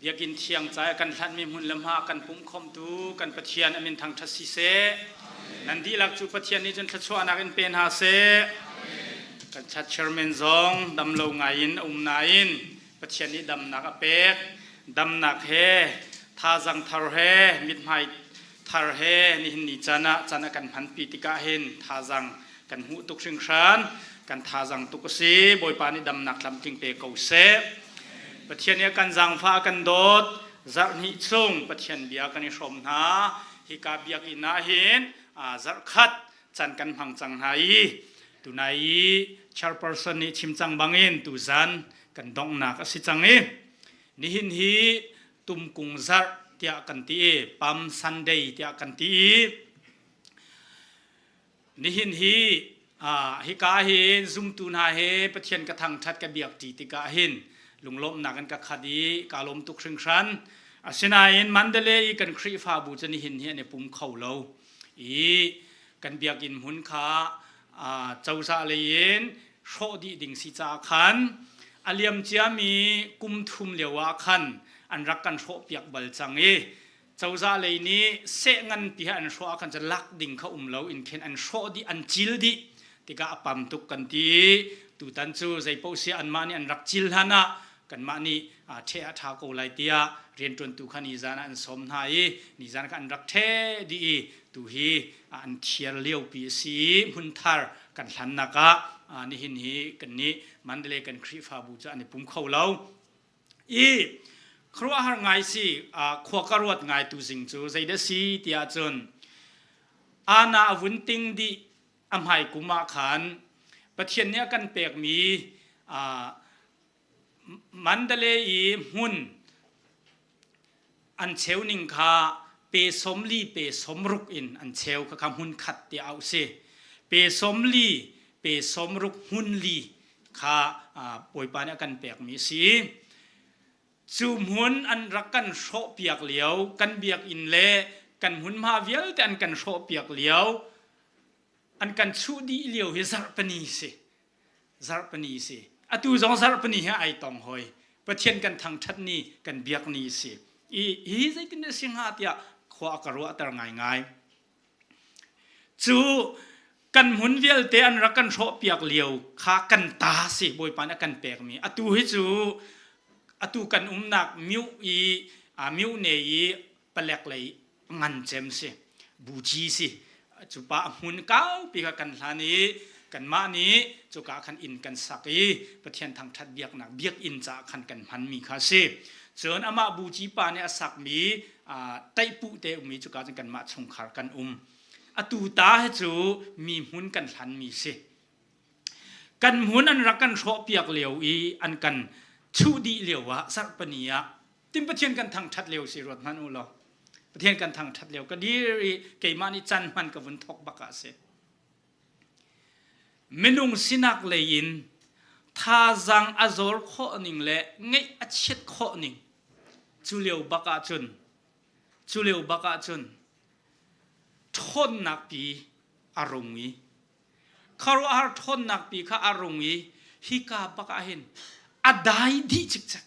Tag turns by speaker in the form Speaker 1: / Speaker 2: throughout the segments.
Speaker 1: Biakinn thiang ca i kan hlanhmi hmun le hma kan pumhkhawmhtu kan Pathian a min thangṭhat si seh. Nan dihlak cu Pathian nih cun thluachuahnak in pe hna seh. Kan chat chairman zong dam lo ngai in a um nain Pathian nih damnak a pek. Damnak he thazang thar he mithmai thar he nihin ni caan ah caan a kan hmanpi tikah hin thazang kan hmuh tuk hringhran. Kan thazang tuk a si. Bawipa nih damnak tlamtling pe ko seh. Pathian nih a kan zaangfah a kan dawt. Zarh hnih chung Pathian bia kan i hrawm hna. Hika biakinn ah hin zarh khat can kan hmang cang hna i tunai i chairperson nih chim cang bangin tuzan kan donghnak a si cang i nihin hi tumkung zarh tiah kan ti i Palm Sunday tiah kan ti i Nihin hi hika hin zumtu hna he Pathian ka thangṭhat ka biak ṭi tikah hin lunglawmhnak in ka khat i kaa lawm tuk hringhran. Asinain Mandalay i kan Khrihfabu cu nihin hi an i pum kho lo i kan biakinn hmun kha cozah lei in hrawh dih ding si caah khan a liam ciami kum thum lio ah khan an rak kan hrawhpiak bal cang i Cozah lei nih seh nganpi he an hrawh ahkhan cun lak ding kha um lo in khin an hrawh dih an cil dih tikah a pam tuk kan ti i tutan cu zeipaoh si anmah nih an rak cil hlan ah kanmah nih ṭheh a ṭha ko lai tiah rianṭuantu kha nizan ah an sawm hna i nizan kha an rak ṭheh dih i tu hi an thiar liopi a si i hmunthar kan hlannak ah nihin hi kannih Mandalay kan Khrihfabu cu an i pum kho lo. I khuaruahhar ngai si khua ka ruat ngai tu zing cu zeidah si tiah cun ana a vun ting dih a hmai kum ah khan Pathian nih a kan pekmi Mandalay i hmun an cheu ning kha pe 40 pe 60 in an cheu kha kha hmun khat tiah auh si pe 40 pe 60 hmun li kha Bawipa nih a kan pekmi a si. Cu hmun an rak kan hrawhpiak lio, kan biakinn le kan hmunhma vialte an kan hrawhpiak lio, an kan chuh dih lio hi zarhpini si. Zarhpini si. Atu zong zarhpini he ai tong hoi. Pathian kan thangṭhat ni, kan biak ni si. I hi zeitin a si hnga tiah khua a ka ruahter ngaingai. Cu kan hmun vialte an rak kan hrawhpiak lio kha kan ta si Bawipa nih a kan pekmi. Atu hi cu atu kan umnak myu i myu ne i palek lei ngan cem si buci si cu pa a hmun kaupi kha kan hlan i kanmah nih cuka khan inn kan sak i Pathian thangṭhat biaknak biakinn caah khan kan hmanmi kha si. Cun amah buci pa nih a sakmi taihpuh te ummi cuka cun kanmah chungkhar kan um. Atu ta hi cu mi hmun kan hlanmi si. Kan hmun an rak kan hrawhpiak lio i an kan chuh dih lio ah zarhpani ah tim Pathian kan thangṭhat lio si ruat hmanh u law Pathian kan thangṭhat lio ka dir i keimah nih can hman ka vun thawk bak ah si. Minung sinak lei in thazaang a zor khawh ning le ngeih a chiat khawh ning cu lio bak ahcun cu lio bak ahcun ṭhawnnak pi a rung i khuaruahhar ṭhawnnak pi kha a rung i hika bak ah hin a dai dih cikcek.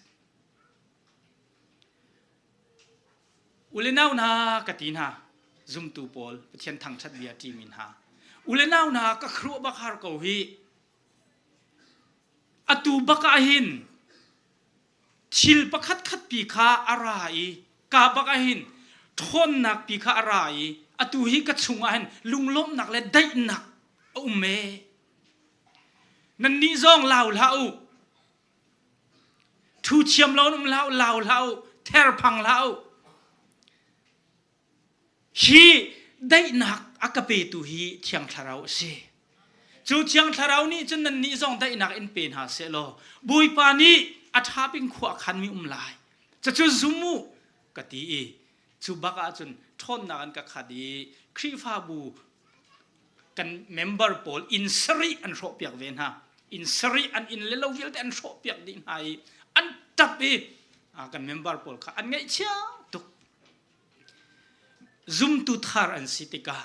Speaker 1: U le nau hna ka ti hna zumtu pawl Pathian thangṭhat bia ṭimi hna u le nau hna ka khuaruah bak har ko hi atu bak ah hin thil pakhat khat pi kha a ra i ka bak ah hin ṭhawnnak pi kha a ra i atu hi ka chungah hin lunglawmhnak le daihnak a um ee nannih zong lau hlah u Ṭhu thiam lo um hlah u, lau hlah u, therphang hlah u. Hi daihnak a ka petu hi Thiang Thlarau a si. Cu Thiang Thlarau nih cun nannih zong daihnak in pe hna seh law Bawipa nih a ṭha bik khua a khanmi um lai. Cucu zum u ka ti i cu bak ahcun ṭhawnnak an ka khat i Khrihfabu kan member pawl inn sarih an hrawhpiak ve hna inn sarih an inn le lo vialte an hrawhpiak dih hna i an ṭap i kan member pawl kha an ngaihchia tuk zumtu thar an si tikah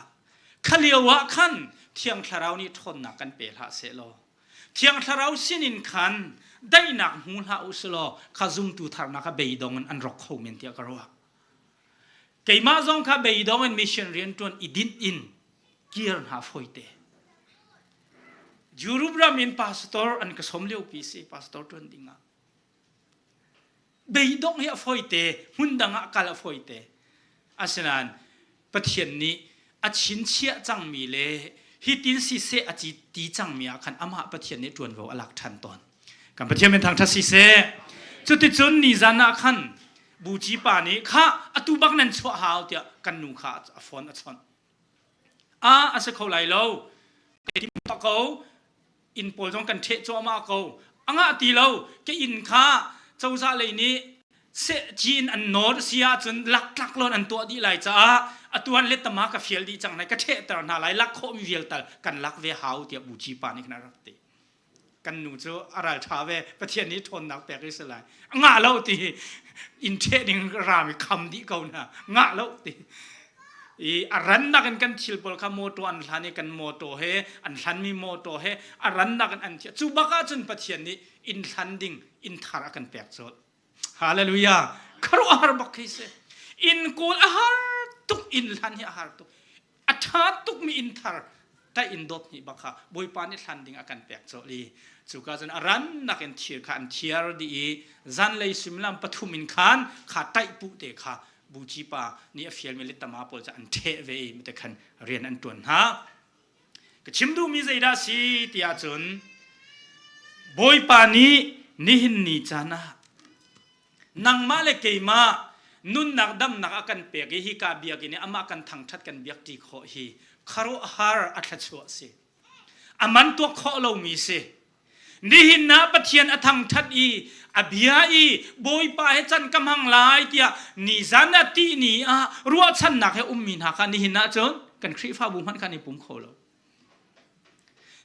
Speaker 1: kha lio ah khan thiang thlarau nih ṭhawnnak kan pe hlah seh law thiang thlarau sinin khan daihnak hmu hlah u silaw kha zumtu tharnak kha beidong in an rok kho men tiah ka ruah. Keimah zong kha beidong in mission rianṭuan i dinh in kir hna fawite. Europe ram in pastor an ka som lio pi si pastor ṭuan ding ah. Beidongh hi a fawite, hmun dang ah kal a fawite. Asinain Pathian nih a chinchiah cangmi le hitin siseh a ti cangmi ah khan amah Pathian nih ṭuanvo a lak ṭhan tawn. Kan Pathian min thangṭhat siseh. Cuticun nizan ah khan buci pa nih kha atu bak nan chuah hau tiah kan nu kha a phone a chawnh. A a si kho lai lo. Kai tim ko inn pawl zong kan ṭheh cuahmah ko. A ngah ti lo. Ka inn kha cozah lei nih cin an nawr si ahcun laktlak lon an tuah dih lai caah atu an lettama ka fial dih cang lai ka ṭhehter hna lai lak khawhmi vial tal kan lak ve hau tiah buci pa nih khan a rak ti. Kan nu cu a ral ṭha ve Pathian nih ṭhawnnak pek i si lai ngah lo ti inn ṭheh ding rami kham dih ko na ngah lo ti i a rannak in kan thil pawl kha motor an hlan i kan motor he an hlanmi motor he a rannak in an thiah cu bak ahcun Pathian nih inn hlan ding inn thar a kan pek colh Hallelujah khuaruahhar bak khi si inn kawl a har tuk inn hlan hi a har tuk a ṭha tukmi inn thar ta inn dawt hnih bak kha Bawipa nih hlan ding a kan pek colh i cuka cun a rannak in thir kha an thiar dih i zanlei suimilam pathum in khan kha taih puh te kha buci pa nih a fialmi littama pawl cu an ṭheh ve i mate khan rian an ṭuan hna. Ka chim duhmi zeidah si ti ahcun Bawipa nih nihin ni caan ah Nangmah le keimah nunnak damnak a kan pek i hika biakinn i amah kan thangṭhat kan biakṭi khawh hi khuaruahhar a thluachuah si. A man tuak khawh lomi si. Nihin ah Pathian a thangṭhat i a bia i Bawipa he can ka hmang lai tiah nizan ah tih ni ah ruahchannak he ummi hna kha nihin ah cun kan Khrihfabu hmanh khan i pum kho lo.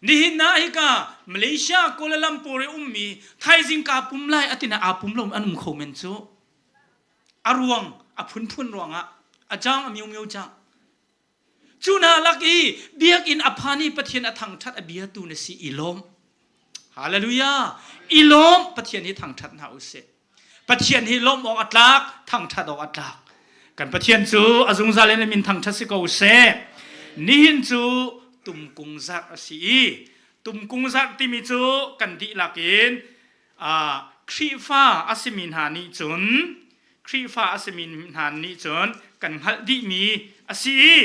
Speaker 1: Nihin ah hika Malaysia Kuala Lumpur i ummi thaizing kaa pum lai atina aa pum lo an um kho men cu. A ruang a phunphun ruangah a jang a miu miu jang. Cu hna lak i biakinn a phan i Pathian a thangṭhat a biatu na si i lawm. Hallelujah! I lawm Pathian hi thangṭhat hna usih. Pathian hi lawmh awk a tlak, thangṭhat awk a tlak. Kan Pathian cu a zungzal in a min thangṭhat si ko seh. Nihin cu tumkung zarh a si i tumkung zarh timi cu kan dihlak in Khrihfa a simi hna nih cun Khrihfa a simi hna nih cun kan hngalh dihmi a si i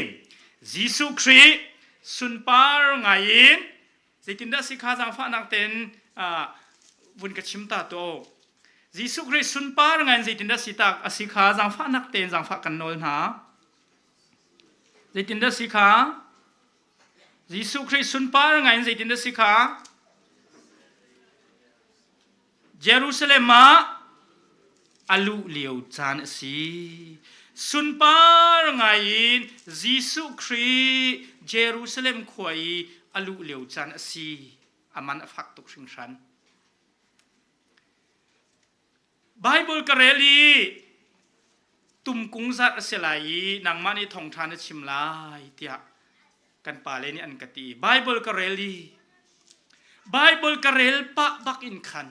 Speaker 1: Jesuh Khrih sunpar ngai in Zeitindah si kha zaangfahnak tein vun ka chim ta tuah u. Jesuh Khrih sunpar ngai in zeitindah si tak a si kha zaangfahnak tein zaangfah kan nawl hna. Zeitindah si kha Jesuh Khrih sunpar ngai in zeitindah si kha Jerusalem ah a luh lio caan a si. Sunpar ngaiin Jesuh Khrih Jerusalem khua i a luh lio caan a si. A man a fak tuk hringhran. Bible ka rel i tumkung zarh a si lai i nangmah nih thawngṭha na chim lai tiah kan pale nih an ka ti. Bible ka rel i Bible ka rel pah bak in khan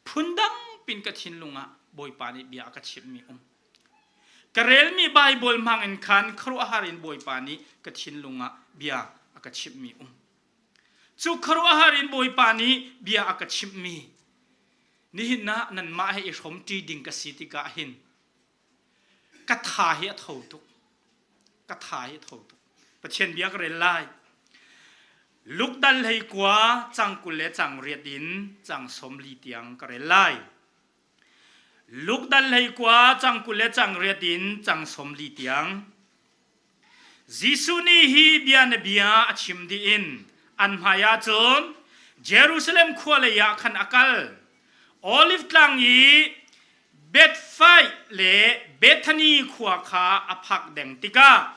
Speaker 1: phundang pin ka thinlung ah Bawipa nih bia a ka chimhmi um. Ka relmi Bible hmang in khan khuaruahhar in Bawipa nih ka thinlung ah bia a ka chimhmi um. Cu khuaruahhar in Bawipa nih bia a ka chimhmi nihin ah nanmah he i hrawmṭi ding ka si tikah hin ka tha hi a tho tuk ka tha hi a tho tuk Pathian bia ka rel lai Luke dal hlei kua cang 20 le cang riat in cang 40 tiang ka rel lai Luke dal hlei kua cang 20 le cang riat in cang 40 tiang Jesuh nih hi bia na bia a chim dih in an hmaiah cun Jerusalem khua lei ah khan a kal. Oliv tlang i Bethphage le Bethany khua kha a phak deng tikah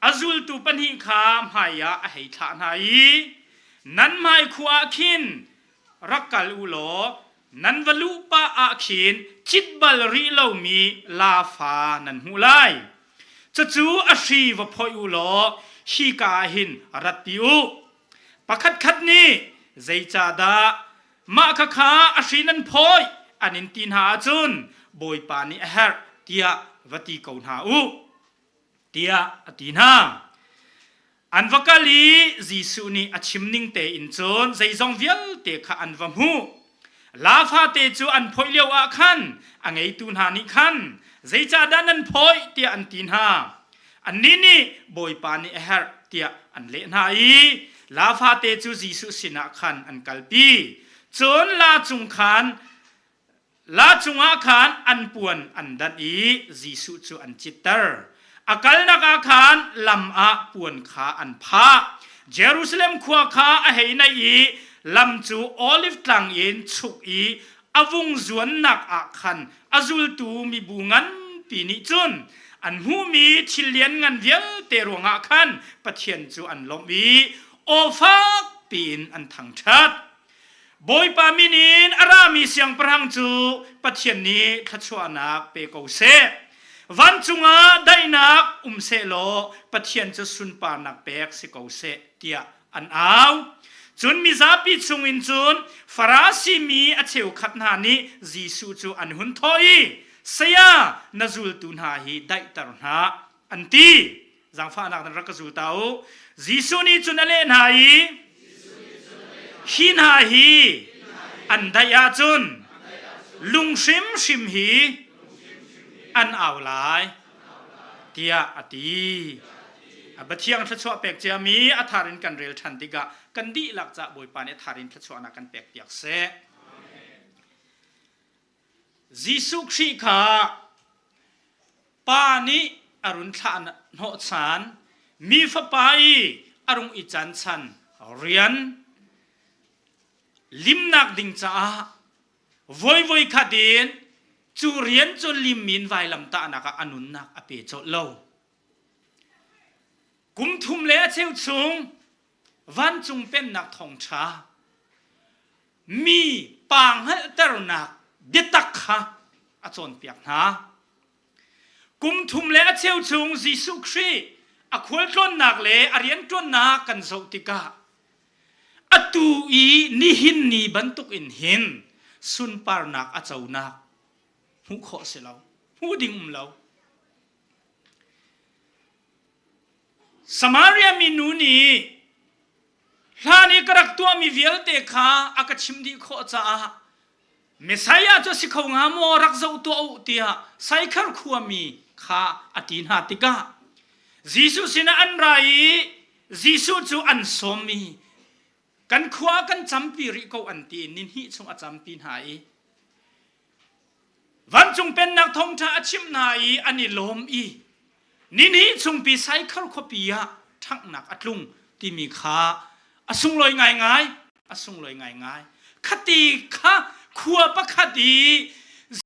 Speaker 1: a zultu pahnih kha hmaiah a hei thlah hna i, Nan hmai khua ah khin rak kal u law nan va luh pah ah khin cit bal rih lomi laafa nan hmuh lai. Cucu a hri va phoih u law hika ah hin ratpi u. Pakhatkhat nih zeicahdah. Mah khakha a hri nan phawi an in ti hna ahcun Bawipa nih a herh tiah va ti ko hna u tiah a ti hna. An va kal i Jesuh nih a chim ning tein cun zeizong vialte kha an va hmuh. La fate cu an phoih lio ah khan a ngeitu hna nih khan zeicahdah nan phawih tiah an ti hna. Annih nih Bawipa nih a herh tiah an leh hna i la fate cu Jesuh sinah khan an kalpi. Cun la cung khan La cungah khan an puan an danh i Jesuh cu an citter. A kalnak ah khan lam ah puan kha an phah. Jerusalem khua kha a hei naih i lam cu Oliv tlang in chuk i a vung zuannak ah khan a zultu mibu nganpi nih cun an hmuhmi thil lianngan vialte ruangah khan Pathian cu an lawmh i aw fak piin an thangṭhat. Bawipa min in a rami siangpahrang cu Pathian nih thluachuahnak pe ko seh. Vancung ah daihnak um seh law Pathian cu sunparnak pek si ko seh tiah an au. Cun mizapi chungin cun Farasi mi a cheukhat hna nih Jesuh cu an hun thawh i, Saya, na zultu hna hi daihter hna, an ti. Zaangfahnak nan rak ka zul ta u. Jesuh nih cun a leh hna i, hi hna hi an daih ahcun lung hrimhrim hi an au lai tiah a ti. A Pathian thluachuah pek ciami a thar in kan rel ṭhan tikah kan dihlak cah Bawipa nih a thar in thluachuahnak kan pek piak seh. Jesuh Khrih kha Pa nih a run thlah hnawhchan mi fapa i a rung i can chan rian limnak ding caah voi khat in cu rian cu lim in vailam tahnak ah a nunnak a pe colh lo. Kum thum le a cheu chung vancung pennak thawngṭha mi pa hngalhternak biatak kha a cawnpiak hna. Kum thum le a cheu chung Jesuh Khrih a khualtlawnnak le a rianṭuannak kan zoh tikah atu i nihin ni bantuk in hin sunparnak a conak hmuh khawh si lo, hmuh ding um lo. Samaria minu nih hlan i ka rak tuahmi vialte kha a ka chim dih khawh caah Messiah cu a si kho hnga maw rak zoh tuah u tiah Saikhar khuami kha a ti hna tikah Jesuh sinah an ra i Jesuh cu an sawm i kan khua kan campi rih ko an ti i nihnih chung a campi hna i Vancung pennak thawngṭha a chimh hna i an i lawm i nihnih chungpi Saikhar khuapi ah ṭhanghnak a tlung timi kha a sunglawi ngaingai a sunglawi ngaingai khati kha khua pakhat i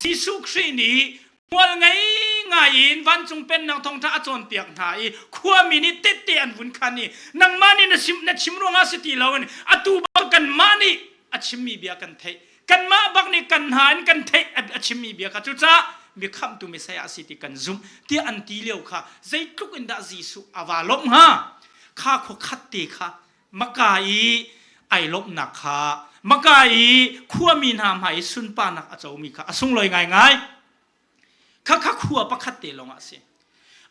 Speaker 1: Jesuh Khrih nih hmual ngei ngai in vancung pennak thawngṭha a cawnpiak hna i khuami nih tette an vun khan i nangmah nih na chim na chim ruangah si ti loin atu bang kanmah nih a chimmi bia kan theih kanmah bak nih kan hna in kan theih a chimmi bia kha cucaah mi khamhtu Messiah a si ti kan zumh tiah an ti lio kha zeitluk in dah Jesuh a vaa lawmh hnga kha khua khat te kha Maka i ai lawmhnak kha Maka i khuami hna hmai i sunparnak a comi kha a sunglawi ngaingai. Khakha khua pakhat te lawngah a si.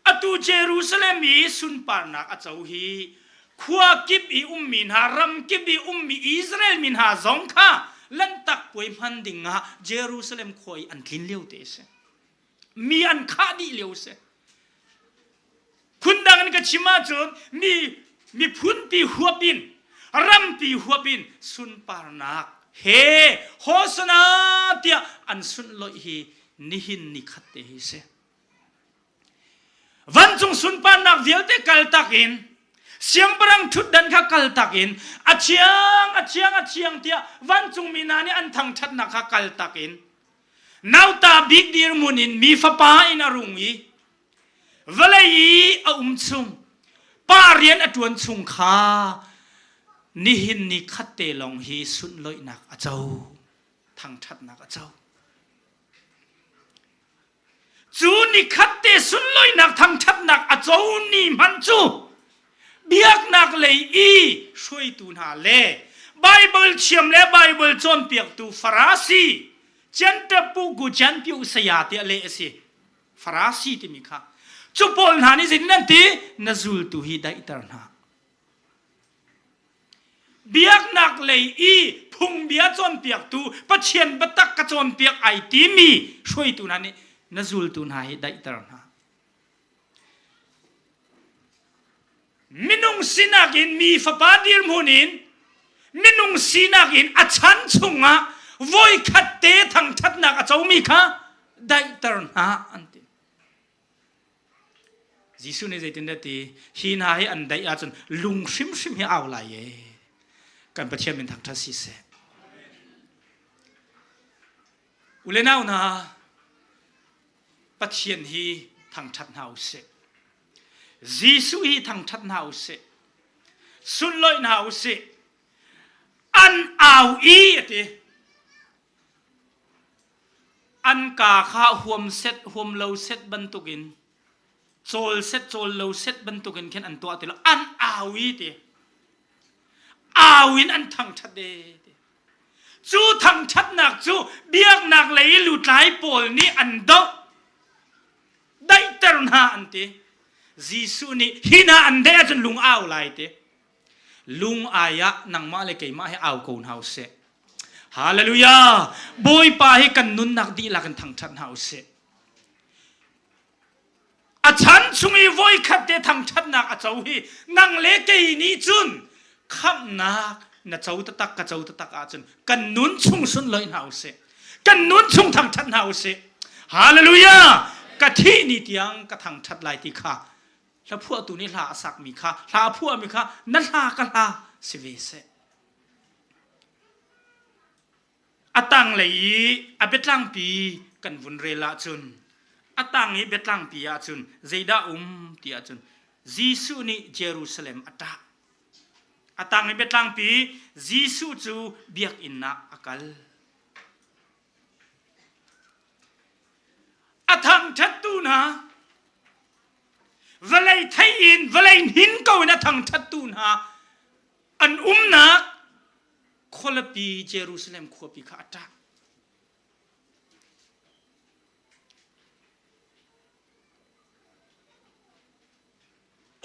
Speaker 1: Atu Jerusalem i sunparnak a co hi khua kip i ummi hna ram kip i ummi Israel mi hna zong kha lanhtak puai hman ding ah Jerusalem khua i an tlin lio te a si. Mi an khah dih lio a si. Phundang in ka chim ahcun mi miphunpi huap in rampi huap in sunparnak he hosana tiah an sunhlawih hi nihin ni khat te hi si. Vancung sunparnak vialte kaltak in siangpahrang ṭhutdan kha kaltak in a thiang a thiang a thiang tiah vancungmi hna nih an thangṭhatnak kha kaltak in nauta bik dirhmun in mi fapa in a rung i Vawlei i a um chung, pa rian a ṭuan chung kha nihin ni khat te lawng hi sunhlawihnak a co, thangṭhatnak a co. Cu ni khat te sunlawihnak thangṭhatnak a co ni hmanh cu biaknak lei i hruaitu hna le Bible thiam le Bible cawnpiaktu Farasi Ciantepu gu Cianpiu saya tiah leh a si. Farasi timi kha. Cu pawl hna nih zeitin an ti? Na zultu hi daihter hna. Biaknak lei i phungbia cawnpiaktu Pathian biatak ka cawnpiak ai timi hruaitu hna nih na zultu hna hi daihter hna. Minung sinak in mi fapa dirhmun in minung sinak in a chan chungah voikhat te thangṭhatnak a comi kha daihter hna an ti. Jesuh nih zeitindah ti hi hna hi an daih ahcun lung hrimhrim hi au lai e. Kan Pathian min thangṭhat si seh. U le nau hna, Pathian hi thangṭhat hna u sih. Jesuh hi thangṭhat hna u sih. Sunlawih hna u sih. An au i a ti. An kaa kha huam set huam lo set bantukin cawl set cawl lo set bantukin khin an tuah ti lo. An au i ti. Au in an thangṭhat e ti. Cu thangṭhatnak cu biaknak lei lutlai pawl nih an doh. Daihter hna an ti. Jesuh nih hi hna an daih ahcun lung au lai ti. Lung ai ah nangmah le keimah hi au ko hna usih. Hallelujah! Bawipa hi kan nunnak dihlak in thangṭhat hna usih. A chan chung i voikhat te thangṭhatnak a co hi nang le kei nih cun khamhnak na co taktak ka co taktak ahcun kan nun chung sunlawih hna usih. Kan nun chung thangṭhat hna usih. Hallelujah! Ka thih ni tiang ka thangṭhat lai ti kha hla phuahtu nih hla a sakmi kha hla a phuahmi kha na hla ka hla si ve seh. A tanglei i a biatlangpi kan vun rel ahcun a tang i biatlangpi ahcun zeidah um ti ahcun Jesuh nih Jerusalem a ṭah. A tang i biatlangpi Jesuh cu biakinn ah a kal. A thangṭhattu hna vawlei theih in vawlei hnin ko in a thangṭhattu hna an umnak khualipi Jerusalem khuapi kha a ṭah.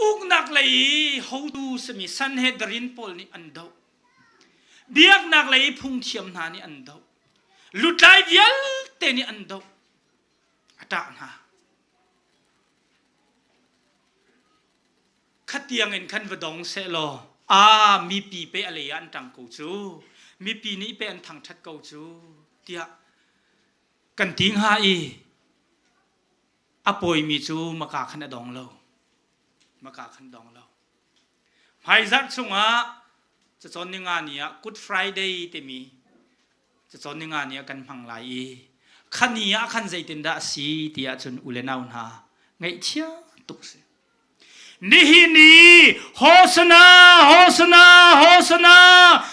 Speaker 1: Uknak lei i hotu simi Sanhedrin pawl nih an doh. Biaknak lei i phungthiam hna nih an doh. Lutlai vialte nih an doh. A ṭah hna. Khatiang in khan va dong sehlaw aa mipi pe a lei ah an ṭang ko cu mipi nih pe an thangṭhat ko cu tiah kan ti hnga i a pawimi cu maka khan a dong lo maka khan dong lo hmaizarh chungah cacawn ninga ni ah Good Friday timi cacawn ninga ni ah kan hmang lai i khani ah khan zeitindah a si ti ahcun u le nau hna ngaihchia tuk si Nihin i Hosana, Hosana, Hosana,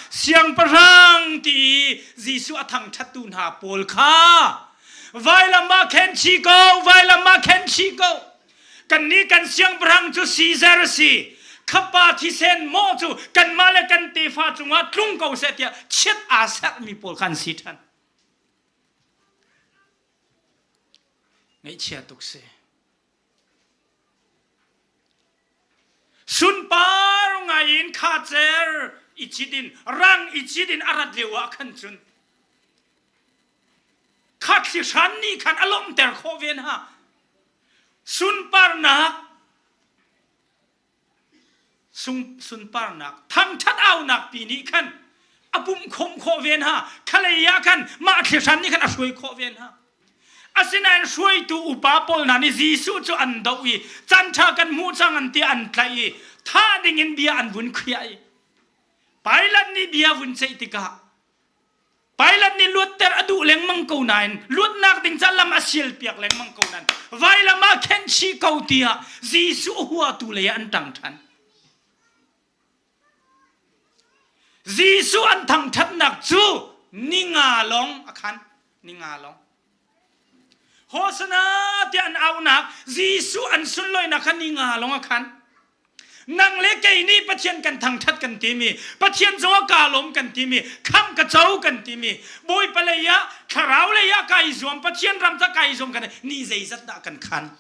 Speaker 1: siangpahrang ti i Jesuh a thangṭhattu hna pawl kha vailam ah khen chih ko, vailam ah khen chih ko. Kannih kan siangpahrang cu Caesar a si. Khapa thisen mawh cu kanmah le kan tefa cungah tlung ko seh tiah chiat aa serhmi pawl kha an si ṭhan. Ngaihchia tuk si. Sunpar ngai in khacer i cit in rang i cit in a rat lio ah khan cun kha thlihran nih khan a lawmhter khawh ve hna. Sunparnak sunparnak thangṭhat aunak pi nih khan a pumh khawmh khawh ve hna khalei ah khan mah thlihran nih khan a hruai khawh ve hna asinain hruaitu upa pawl hna nih Jesuh cu an doh i canṭha kan hmuh cang an ti an tlaih i thah dingin bia an vun khiah i Pilate nih bia vun ceih tikah Pilate nih luatter a duh lengmang ko nain luatnak ding ca lam a sialpiak lengmang ko nain vailam ah khenh chih ko tiah Jesuh huatu lei ah an ṭang ṭhan. Jesuh an thangṭhatnak cu ninga lawng a khan ninga lawng. Hosana tiah an aunak Jesuh an sunlawinak kha ninga lawng a khan. Nang le kei nih Pathian kan thangṭhat kan timi, Pathian cungah kaa lawm kan timi, khamh ka co kan timi, Bawipa lei ah thlarau lei ah kai zuam, Pathian ram ca kai zuam kan ni zeizat dah kan khan?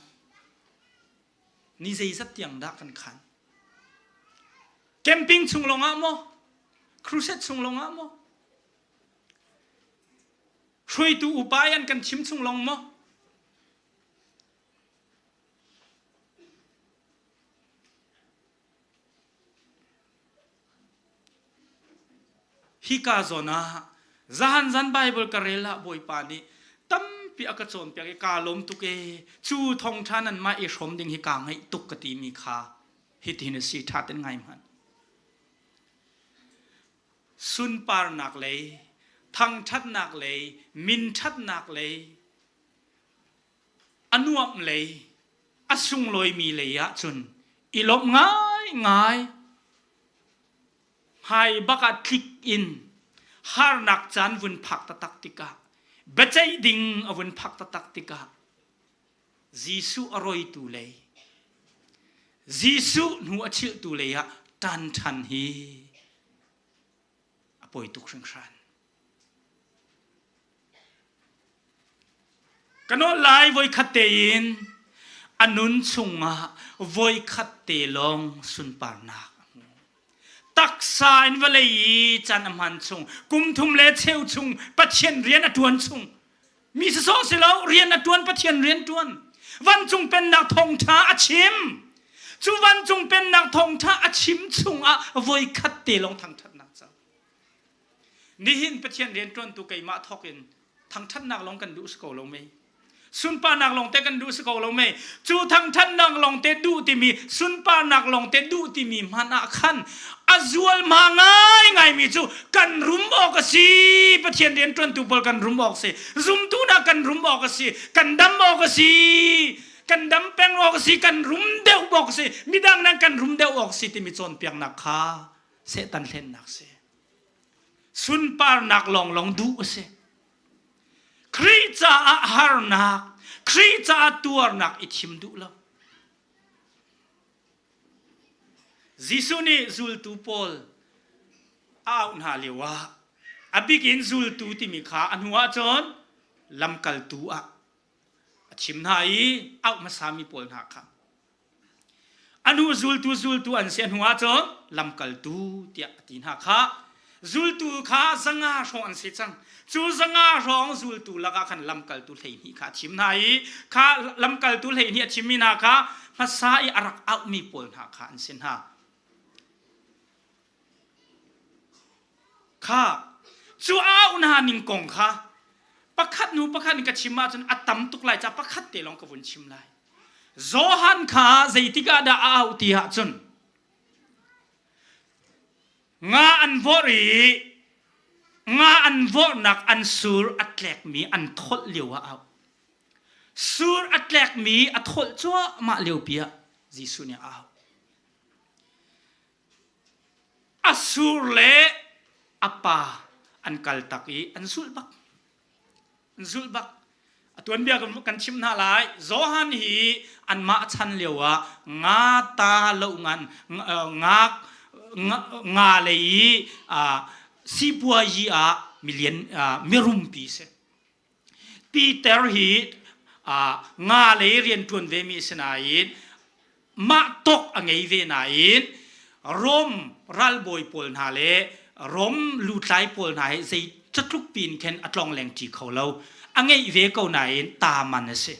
Speaker 1: Ni zeizat tiang dah kan khan? Camping chung lawngah maw? Crusade chung lawngah maw? Hruaitu upa an kan chim chung lawng maw? Hika zawn ah zahan zan Bible ka rel ah Bawipa nih tampi a ka cawnpiak i kaa lawm tuk ee. Cu thawngṭha nanmah i hrawm ding hi kaa ngaih tuk ka timi kha hitin a si ṭha ten ngai hmanh. Sunparnak lei, thangṭhatnak lei, minṭhatnak lei, a nuamh lei, a sunglawimi lei ahcun i lawmh ngaingai. Hmai bak ah tlik in harnak caan vun phak taktak tikah, biaceih ding a vun phak taktak tikah, Jesuh a roitu lei, Jesuh hnu a chilhtu lei ah ṭan ṭhan hi a poi tuk hringhran. Ka nawl lai voikhat tein a nun chungah voikhat te lawng sunparnak a hmu. Taksa in vawlei i caan a hman chung, kum thum le cheu chung Pathian rian a ṭuan chung, mi sawsawh si lo rian a ṭuan Pathian rian ṭuan. Vancung pennak thawngṭha a chim. Cu vancung pennak thawngṭha a chim chungah voikhat te lawng thangṭhatnak co. Nihin Pathian rianṭuantu keimah thawk in thangṭhatnak lawng kan duh si ko lo mei? Sunparnak lawng te kan duh si ko lo mei? Cu thangṭhatnak lawng te duh timi, sunparnak lawng te duh timi hmanh ah khan a zualhma ngaingaimi cu kan rum awk a si. Pathian rianṭuantu pawl kan rum awk a si. Zumtu hna kan rum awk a si. Kan dam awk a si. Kan dam peng awk a si. Kan rum deuh awk a si. Midang nan kan rum deuh awk a si timi cawnpiaknak kha Satan hlennak si. Sunparnak lawnglawng duh a si. Khrih caah harnak, Khrih caah tuarnak i thim duh lo. Jesuh nih zultu pawl a auh hna lio ah a bik in zultu timi kha a hnu ahcun lamkaltu ah a chim hna i auh hmasami pawl hna kha A hnu zultu zultu an si a hnu ahcun lamkaltu tiah a ti hna kha. Zultu kha zanga hrawng an si cang. Cu zanga hrawng zultu lakah khan lamkaltu 12 kha a thim hna i kha lamkaltu 12 a thimmi hna kha hmasa i a rak auhmi pawl hna kha an si hna. Kha cu a auh hna ning kong kha pakhat hnu pakhat in ka chim ahcun a tam tuk lai caah pakhat te lawng ka vun chim lai. Johan kha zeitik ah dah a auh ti ahcun nga an vorh i nga an vorhnak an sur a tlekmi an tholh lio ah a auh. Sur a tlekmi a tholh cuahmah liopi ah Jesuh nih a auh. A sur le a pa an kal tak i an zulh bak. An zulh bak. A tuanbia kan chim hna lai. Johan hi anmah chan lio ah nga ta lo ngan nga nga lei i sipuayi ah milian mirumpi si. Peter hi nga lei rianṭuan vemi a si nain mah tawk a ngei ve nain Rom ralbawi pawl hna le Rom lutlai pawl hna hi zei catluk piin khin a tlongleng ṭi kho lo. A ngeih ve ko nain taman a si.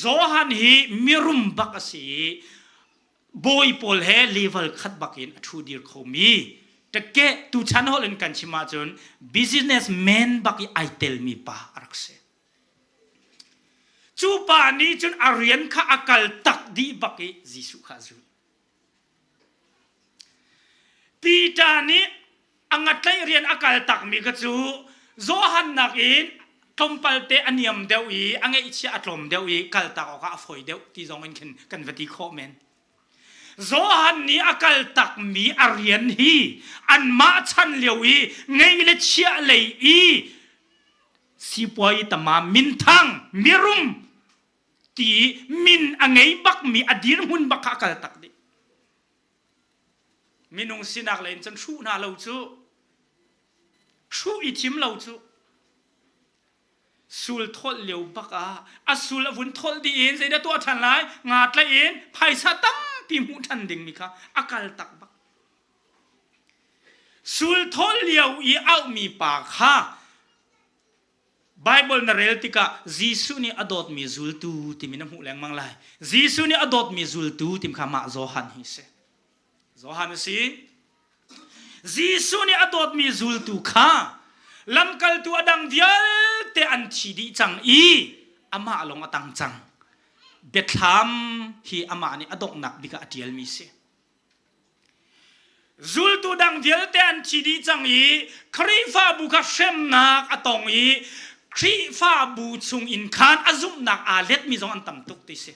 Speaker 1: Johan hi mirum bak a si i bawi pawl he level khat bak in a ṭhu dir khomi ṭeke tuchan holh in kan chim ahcun business man bak i ai telmi pa a rak si. Cu pa nih cun a rian kha a kal tak dih bak i Jesuh kha a zulh. Peter nih a ngatlaih rian a kal takmi kha cu Johan nakin tlawmpal te a niam deuh i a ngeihchiah a tlawm deuh i kaltak awkah a fawi deuh ti zong in khin kan va ti khawh men. Johan nih a kal takmi a rian hi anmah chan lio i ngeih le chiah lei i sipuai tama minthang mirum ti min a ngei bakmi a dirhmun bak kha a kal tak dih. Minung sinak lei in cun hruh hna lo cu. Hruh i thim lo cu. Sul tholh lio bak ah a sul a vun tholh dih in zeidah tuah ṭhan lai? Nga tlaih in phaisa tampi hmuh ṭhan dingmi kha a kal tak bak. Sul tholh lio i auhmi pa kha Baibal na rel tikah Jesuh nih a dawtmi zultu timi na hmuh lengmang lai. Jesuh nih a dawtmi zultu timi kha mah Johan hi si. Johan a si. Jesuh nih a dawtmi zultu kha lamkaltu a dang vialte an thi dih cang i amah lawng a tang cang. Biathlam hi amah nih a donghnak bik ah a ṭialmi si. Zultu dang vialte an thi dih cang i Khrihfabu kha hremnak a tong i Khrihfabu chung in khan a zumhnak aa letmi zong an tam tuk ti si.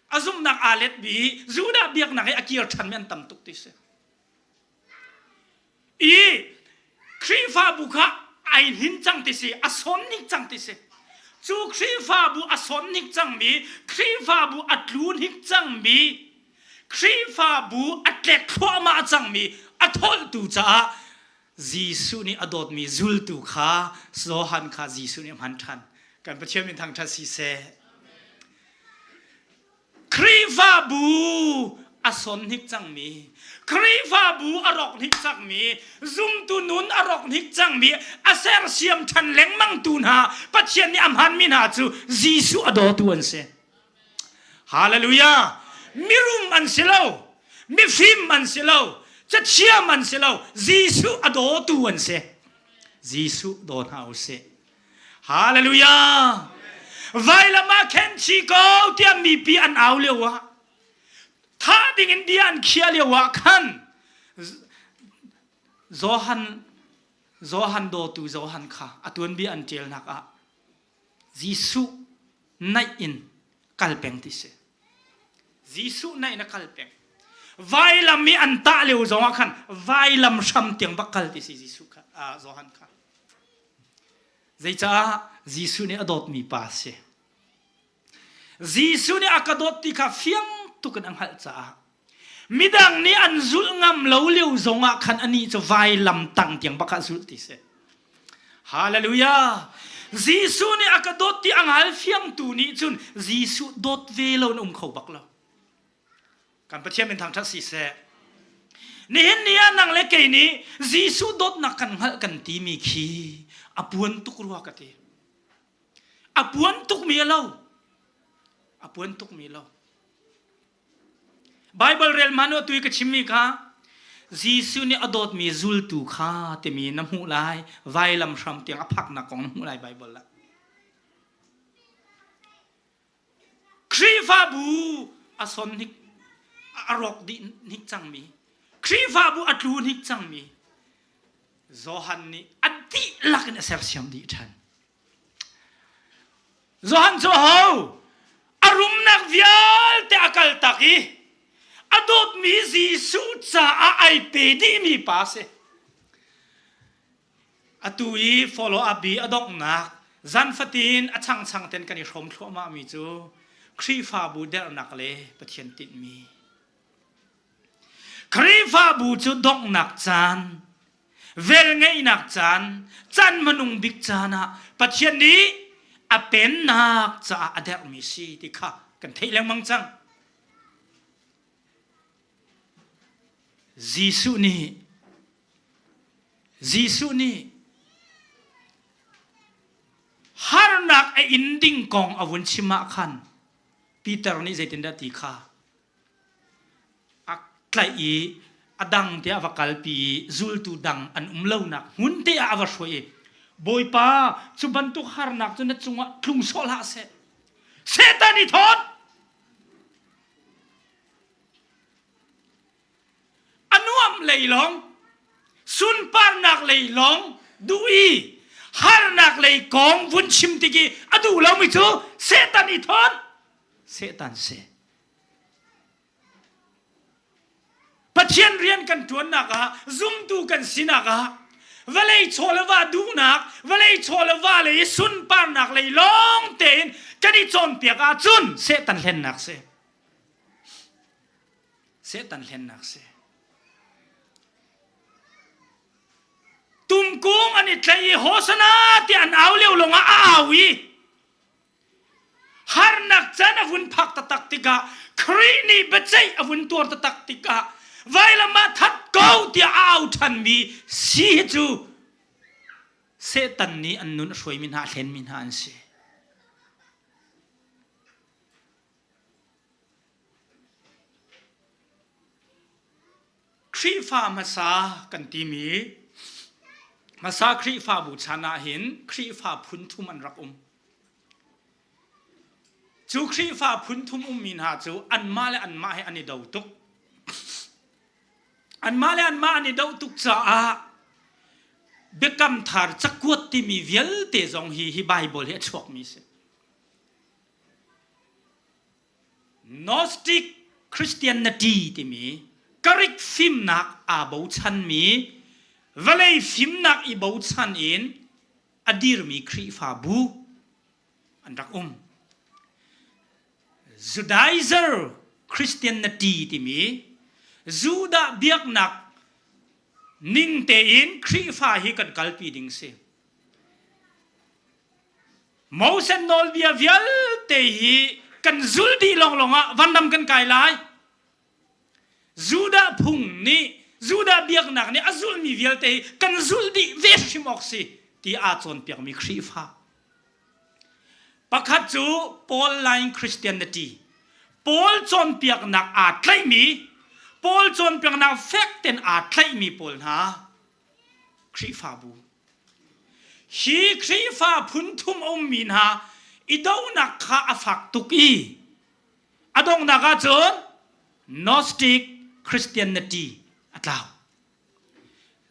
Speaker 1: A zumhnak aa letmi Judah biaknak i a kir ṭhanmi an tam tuk ti si. I Khrihfabu kha ai hnin cang ti si, a sawn ning cang ti si. Cu Khrihfabu a sawn ning cangmi, Khrihfabu a tlu hnik cangmi, Khrihfabu a tlek thluahmah cangmi a tholhtu caah Jesuh nih a dawtmi zultu kha Johan kha Jesuh nih a hman ṭhan. Kan Pathian min thangṭhat si seh. Khrihfabu a son hnik cangmi, Khrihfabu a rawk hnik cangmi, zumtu nun a rawk hnik cangmi, a sersiam ṭhan lengmangtu hna, Pathian nih a hmanmi hna cu Jesuh a dawtu an si. Hallelujah! Mirum an si lo, mifim an si lo, cathiam an si lo, Jesuh a dawtu an si. Jesuh daw hna u sih. Hallelujah! Vailam ah khen chi ko tiah mipi an au lio ah thah ding in bia an khiah lio ah khan Johan Johan dawtu Johan kha a tuanbia an ṭialnak ah Jesuh naih in kal peng ti si. Jesuh naih in a kal peng. Vailam i an tah lio zong ah khan vailam hram tiang bak kal ti si Jesuh kha Johan kha. Zeicah Jesuh nih a dawtmi pa a si. Jesuh nih a ka dawt ti kha fiang tuk in a hngalh caah midang nih an zulh ngam lo lio zongah khan anih cu vailam tang tiang bak ah zulh ti si. Hallelujah! Jesuh nih a ka dawt ti a ngal fiangtu nih cun Jesuh dawt ve lo in um kho bak lo. Kan Pathian min thangṭhat si seh. Nihin ni ah nang le kei nih Jesuh dawtnak kan hngalh kan timi khi a puan tuk rua ka ti. A puan tukmi a lo. A puan tukmi lo. Bible rel man tu i ka chimmi kha Jesuh nih a dawtmi zultu kha timi na hmuh lai vailam hram tiang a phaknak kong na hmuh lai Bible ah. Khrihfabu a son hnik a rawk dih hnik cangmi Khrihfabu a tlu hnik cangmi Johan nih a dihlak in a sersiam dih ṭhan. Johan cu ho a rumnak vialte a kal tak i a dawtmi Jesuh caah ai pe dihmi pa a si. Atu i follow up i a donghnak zan fatin a changchang ten kan i hrawm thluahmahmi cu Khrihfabu derhnak le Pathian tinhmi. Khrihfabu cu donghnak caan, velngeihnak caan, caan hmanung bik caan ah Pathian nih a pennak caah a derhmi si ti kha kan theih lengmang cang. Jesuh nih Jesuh nih harnak a in ding kong a vun chim ah khan Peter nih zeitindah ti kha a tlaih i a dang te a va kalpi i zultu dang an um lonak hmun te ah a va hruai i Bawipa cu bantuk harnak cu na cungah tlung sawh hlah seh Satan i thawt A nuam lei lawng, sunparnak lei lawng duh i harnak lei kong vun chim tik i a duh lomi cu Satan i thawn. Satan si. Pathian rian kan ṭuannak ah, zumtu kan sinak ah, vawlei chaw le va duhnak, vawlei chaw le va lei i sunparnak lei lawng tein kan i cawnpiak ahcun Satan hlennak si. Satan hlennak si. Tumkung an i tlaih i Hosana ti an au lio lawngah a au i harnak can a vun phak taktak tikah Khrih nih biaceih a vun tuar taktak tikah vailam ah that ko tiah a au ṭhanmi si hi cu Satan nih an nun a hruaimi hna a hlenmi hna an si. Khrihfa hmasa kan timi hmasa Khrihfabu chan ah hin Khrihfa phun thum an rak um. Cu Khrihfa phun thum ummi hna cu anmah le anmah he an i do tuk. Anmah le anmah an i do tuk caah Biakam Thar cakuat timi vialte zong hi hi Bible hi a chuakmi a si. Gnostic Christianity timi Greek fimnak aa bochanmi vawlei fimnak i bochan in a dirmi Khrihfabu an rak um. Judaizer Christianity timi Judah biaknak ning tein Khrihfa hi kan kalpi ding si. Moses nawlbia vialte hi kan zul dih lawnglawng ah vanram kan kai lai. Judah phung nih Judah biaknak nih a zulmi vialte hi kan zulh dih ve hrim awk si ti aa cawnpiakmi Khrihfa. Pakhat cu Paul line Christianity. Paul cawnpiaknak aa tlaihmi, Paul cawnpiaknak fek ten aa tlaihmi pawl hna Khrihfabu. Hi Khrihfa phun thum a ummi hna i donak kha a fak tuk i a donghnak ahcun Gnostic Christianity a tlau.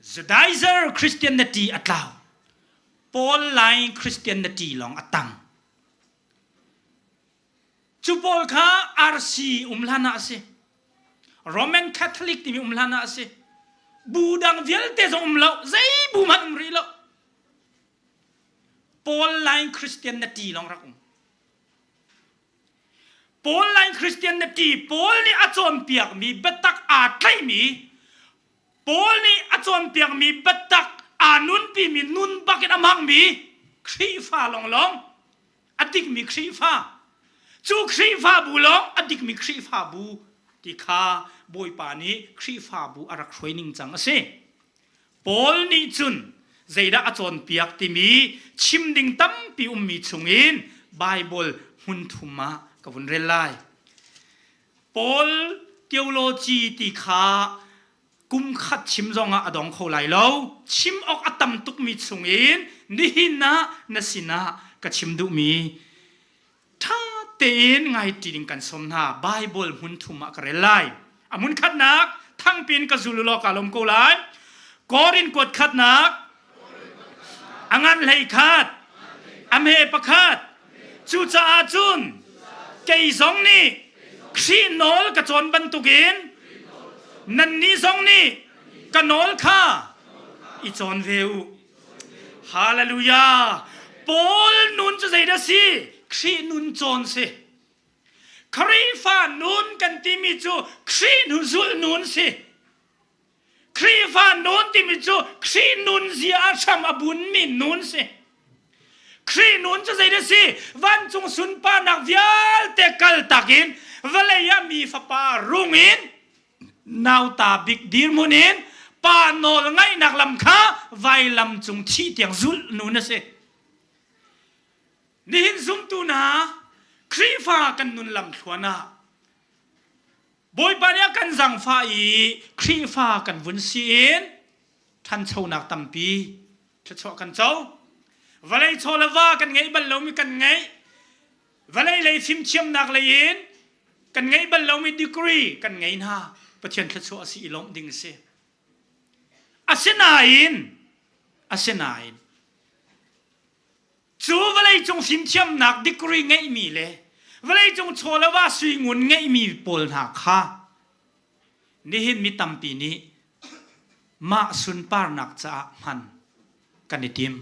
Speaker 1: Judaizer Christianity a tlau. Paul line Christianity lawng a tang. Cu pawl kha RC um hlan ah a si. Roman Catholic timi um hlan ah a si. Bu dang vialte zong um lo, zei bu hmanh um rih lo. Paul line Christianity lawng rak um. Paul line Christianity, Paul nih a cawnpiakmi biatak aa tlaihmi, Paul nih a cawnpiakmi biatak aa nunpimi nun bakin a hmangmi Khrihfa lawnglawng a dikmi Khrihfa cu Khrihfabu lawng a dikmi Khrihfabu ti kha Bawipa nih Khrihfabu a rak hruai ning cang a si. Paul nih cun zeidah a cawnpiak timi chim ding tampi ummi chungin Bible hmun thum ah ka vun rel lai. Paul theology ti kha kum khat chim zongah a dong kho lai lo. Chim awk a tam tukmi chungin nihin ah na sinah ka chim duhmi ṭha tein ngaiṭi ding kan sawm hna. Bible hmun thum ah ka rel lai. A hmun khatnak thangpin ka zul law ka lawm ko lai. Korin kuat khatnak a ngan hlei khat a hme pakhat cucaah cun kei zong nih Khrih nawl ka cawn bantukin nannih zong nih ka nawl kha i cawn ve u. Hallelujah! Paul nun cu zeidah si? Khrih nun cawn si. Khrihfa nun kan timi cu Khrih nu zulh nun si. Khrihfa nun timi cu Khrih nunzia ah hram a bunmi nun si. Khrih nun cu zeidah si? Vancung sunparnak vialte kal takin vawlei ah mi fapa rung in nauta bik dirhmun in pa nawl ngaihnak lam kha vailam cung thih tiang zulh nun a si. Nihin zumtu hna Khrihfa kan nun lam thluan ah Bawipa nih a kan zangfah i Khrihfa kan vun si in ṭhanchonak tampi thluachuah kan co. Vawlei chaw le va kan ngeih bal lomi kan ngeih. Vawlei lei fimthiamnak lei in kan ngeih bal lomi degree kan ngei hna. Pathian thluachuah a si i lawmh ding a si. Asinain, asinain, Cu vawleicung fimthiamnak degree ngeihmi le vawleicung chaw le va suingun ngeihmi pawl hna kha nihin mi tampi nih mah sunparnak caah hman kan i tim.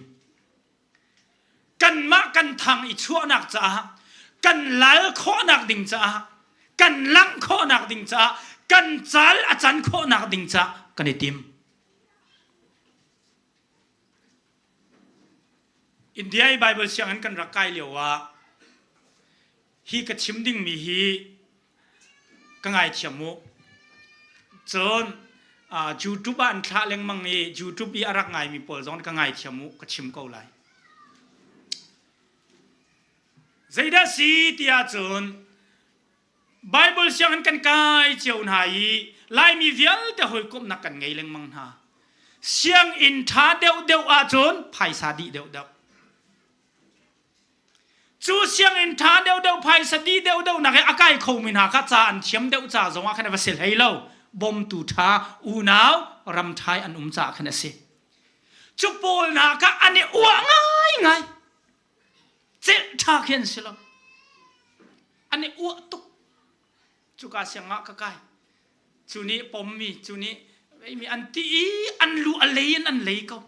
Speaker 1: Kanmah kan thang i chuahnak caah, kan lal khawhnak ding caah, kan langh khawhnak ding caah, kan cal a can khawhnak ding caah kan i tim. India i Bible sianginn kan rak kai lio ah hi ka chim dingmi hi ka ngaithiam u. Cun YouTube ah an thlah lengmang i YouTube i a rak ngaimi pawl zong ka ngaithiam u, ka chim ko lai. Zeidah si ti ahcun Bible sianginn kan kai cio hna i Laimi vialte hawikomhnak kan ngei lengmang hna. Sianginn ṭha deuhdeuh ahcun phaisa dih deuhdeuh. Cu sianginn ṭha deuhdeuh phaisa dih deuhdeuh nak i a kai khomi hna kha ca an thiam deuh ca zong ah khan a va si hlei lo. Bawmtu ṭha unau ramṭhai an um caah khan a si. Cu pawl hna kha an i uah ngaingai. Celh ṭha khi an si lo. An i uah tuk. Cuka siang ah ka kai. Cu nih pommi, cu nih mi an ti i an lu a lei in an lei ko.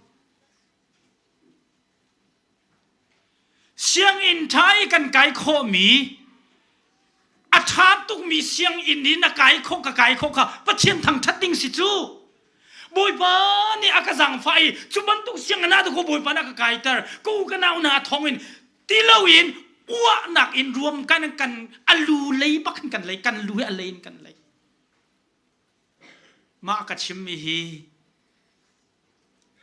Speaker 1: Sianginn ṭha i kan kai khawhmi a ṭha tukmi sianginn i na kai khawh ka kai khawh kha Pathian thangṭhat ding si cu. Bawipa nih a ka zaangfah i cu bantuk sianginn ah dakaw Bawipa nih a ka kaiter. Ka u ka nau hna thawngin ti loin uahnak in ruam kan kan a lu lei bak in kan lei kan lu hi a lei in kan lei. Mah ka chimmi hi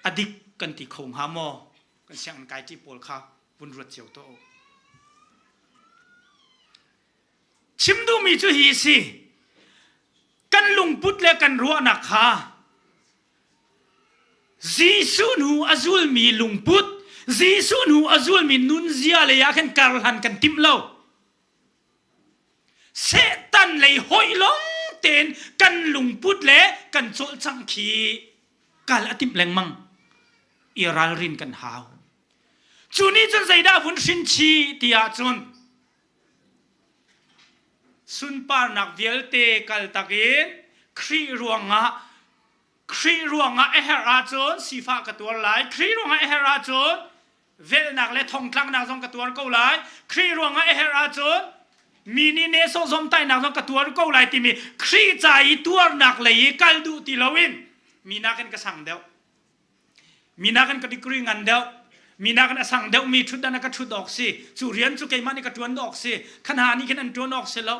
Speaker 1: a dik kan ti kho hnga maw? Kan sianginn kai ṭi pawl kha vun ruat cio tuah u. Chim duhmi cu hi si. Kan lungput le kan ruahnak kha Jesuh hnu a zulmi lungput, Jesuh hnu a zulmi nunzia lei ah khan karhlan kan timh lo. Satan lei hoih lawng tein kan lungput le kan cawlcangh khi kal a timh lengmang. I ralrin kan hau. Cu nih cun zeidah vun hrin chih ti ahcun sunparnak vialte kaltak in Khrih ruangah Khrih ruangah a herh ahcun sifah ka tuar lai. Khrih ruangah a herh ahcun velhnak le thongtlaknak zong ka tuar ko lai. Khrih ruangah a herh ahcun mi nih nehsawh zawmtaihnak zong ka tuar ko lai timi Khrih ca i tuarnak lei i kal duh ti loin mi nakin ka sang deuh. Mi nakin ka degree ngan deuh. Mi nakin a sang deuhmi ṭhutdan ah ka ṭhut awk si. Cu rian cu keimah nih ka ṭuan awk si. Kha hna nih khin an ṭuan awk si lo.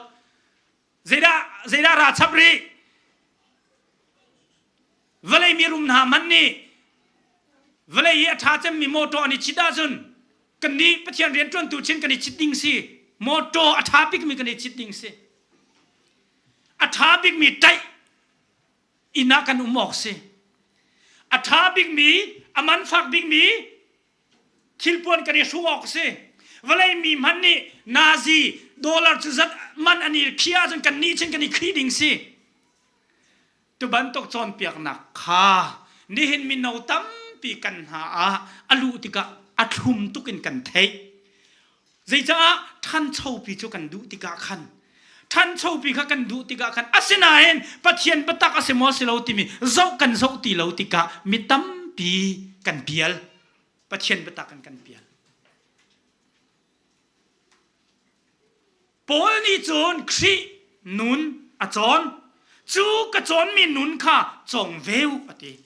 Speaker 1: Zeidah zeidah ra chap rih? Vawlei mi rum hna hmanh nih vawlei i a ṭha cemmi mawṭaw an i cit ahcun kannih Pathian rianṭuantu chin kan i cit ding si. Mawṭaw a ṭha bikmi kan i cit ding si. A ṭha bikmi ṭaih inn ah kan um awk si. A ṭha bikmi, a man fak bikmi thilpuan kan i hruk awk si. Vawlei mi hmanh nih nazi dollar cu zat man an i khi ahcun kan nih cun kan i khi ding si. Tu bantuk cawnpiaknak kha nihin mino tampi kan hna ah a luh tikah a thlum tuk in kan theih. Zeicah ṭhanchopi cu kan duh tikah khan ṭhanchopi kha kan duh tikah khan asinain Pathian biatak a si maw si lo timi zoh kan zoh ti lo tikah mi tampi kan pial. Pathian biatak in kan pial. Paul nih cun Khrih nun a cawn. Cu ka cawnmi nun kha cawng ve u a ti.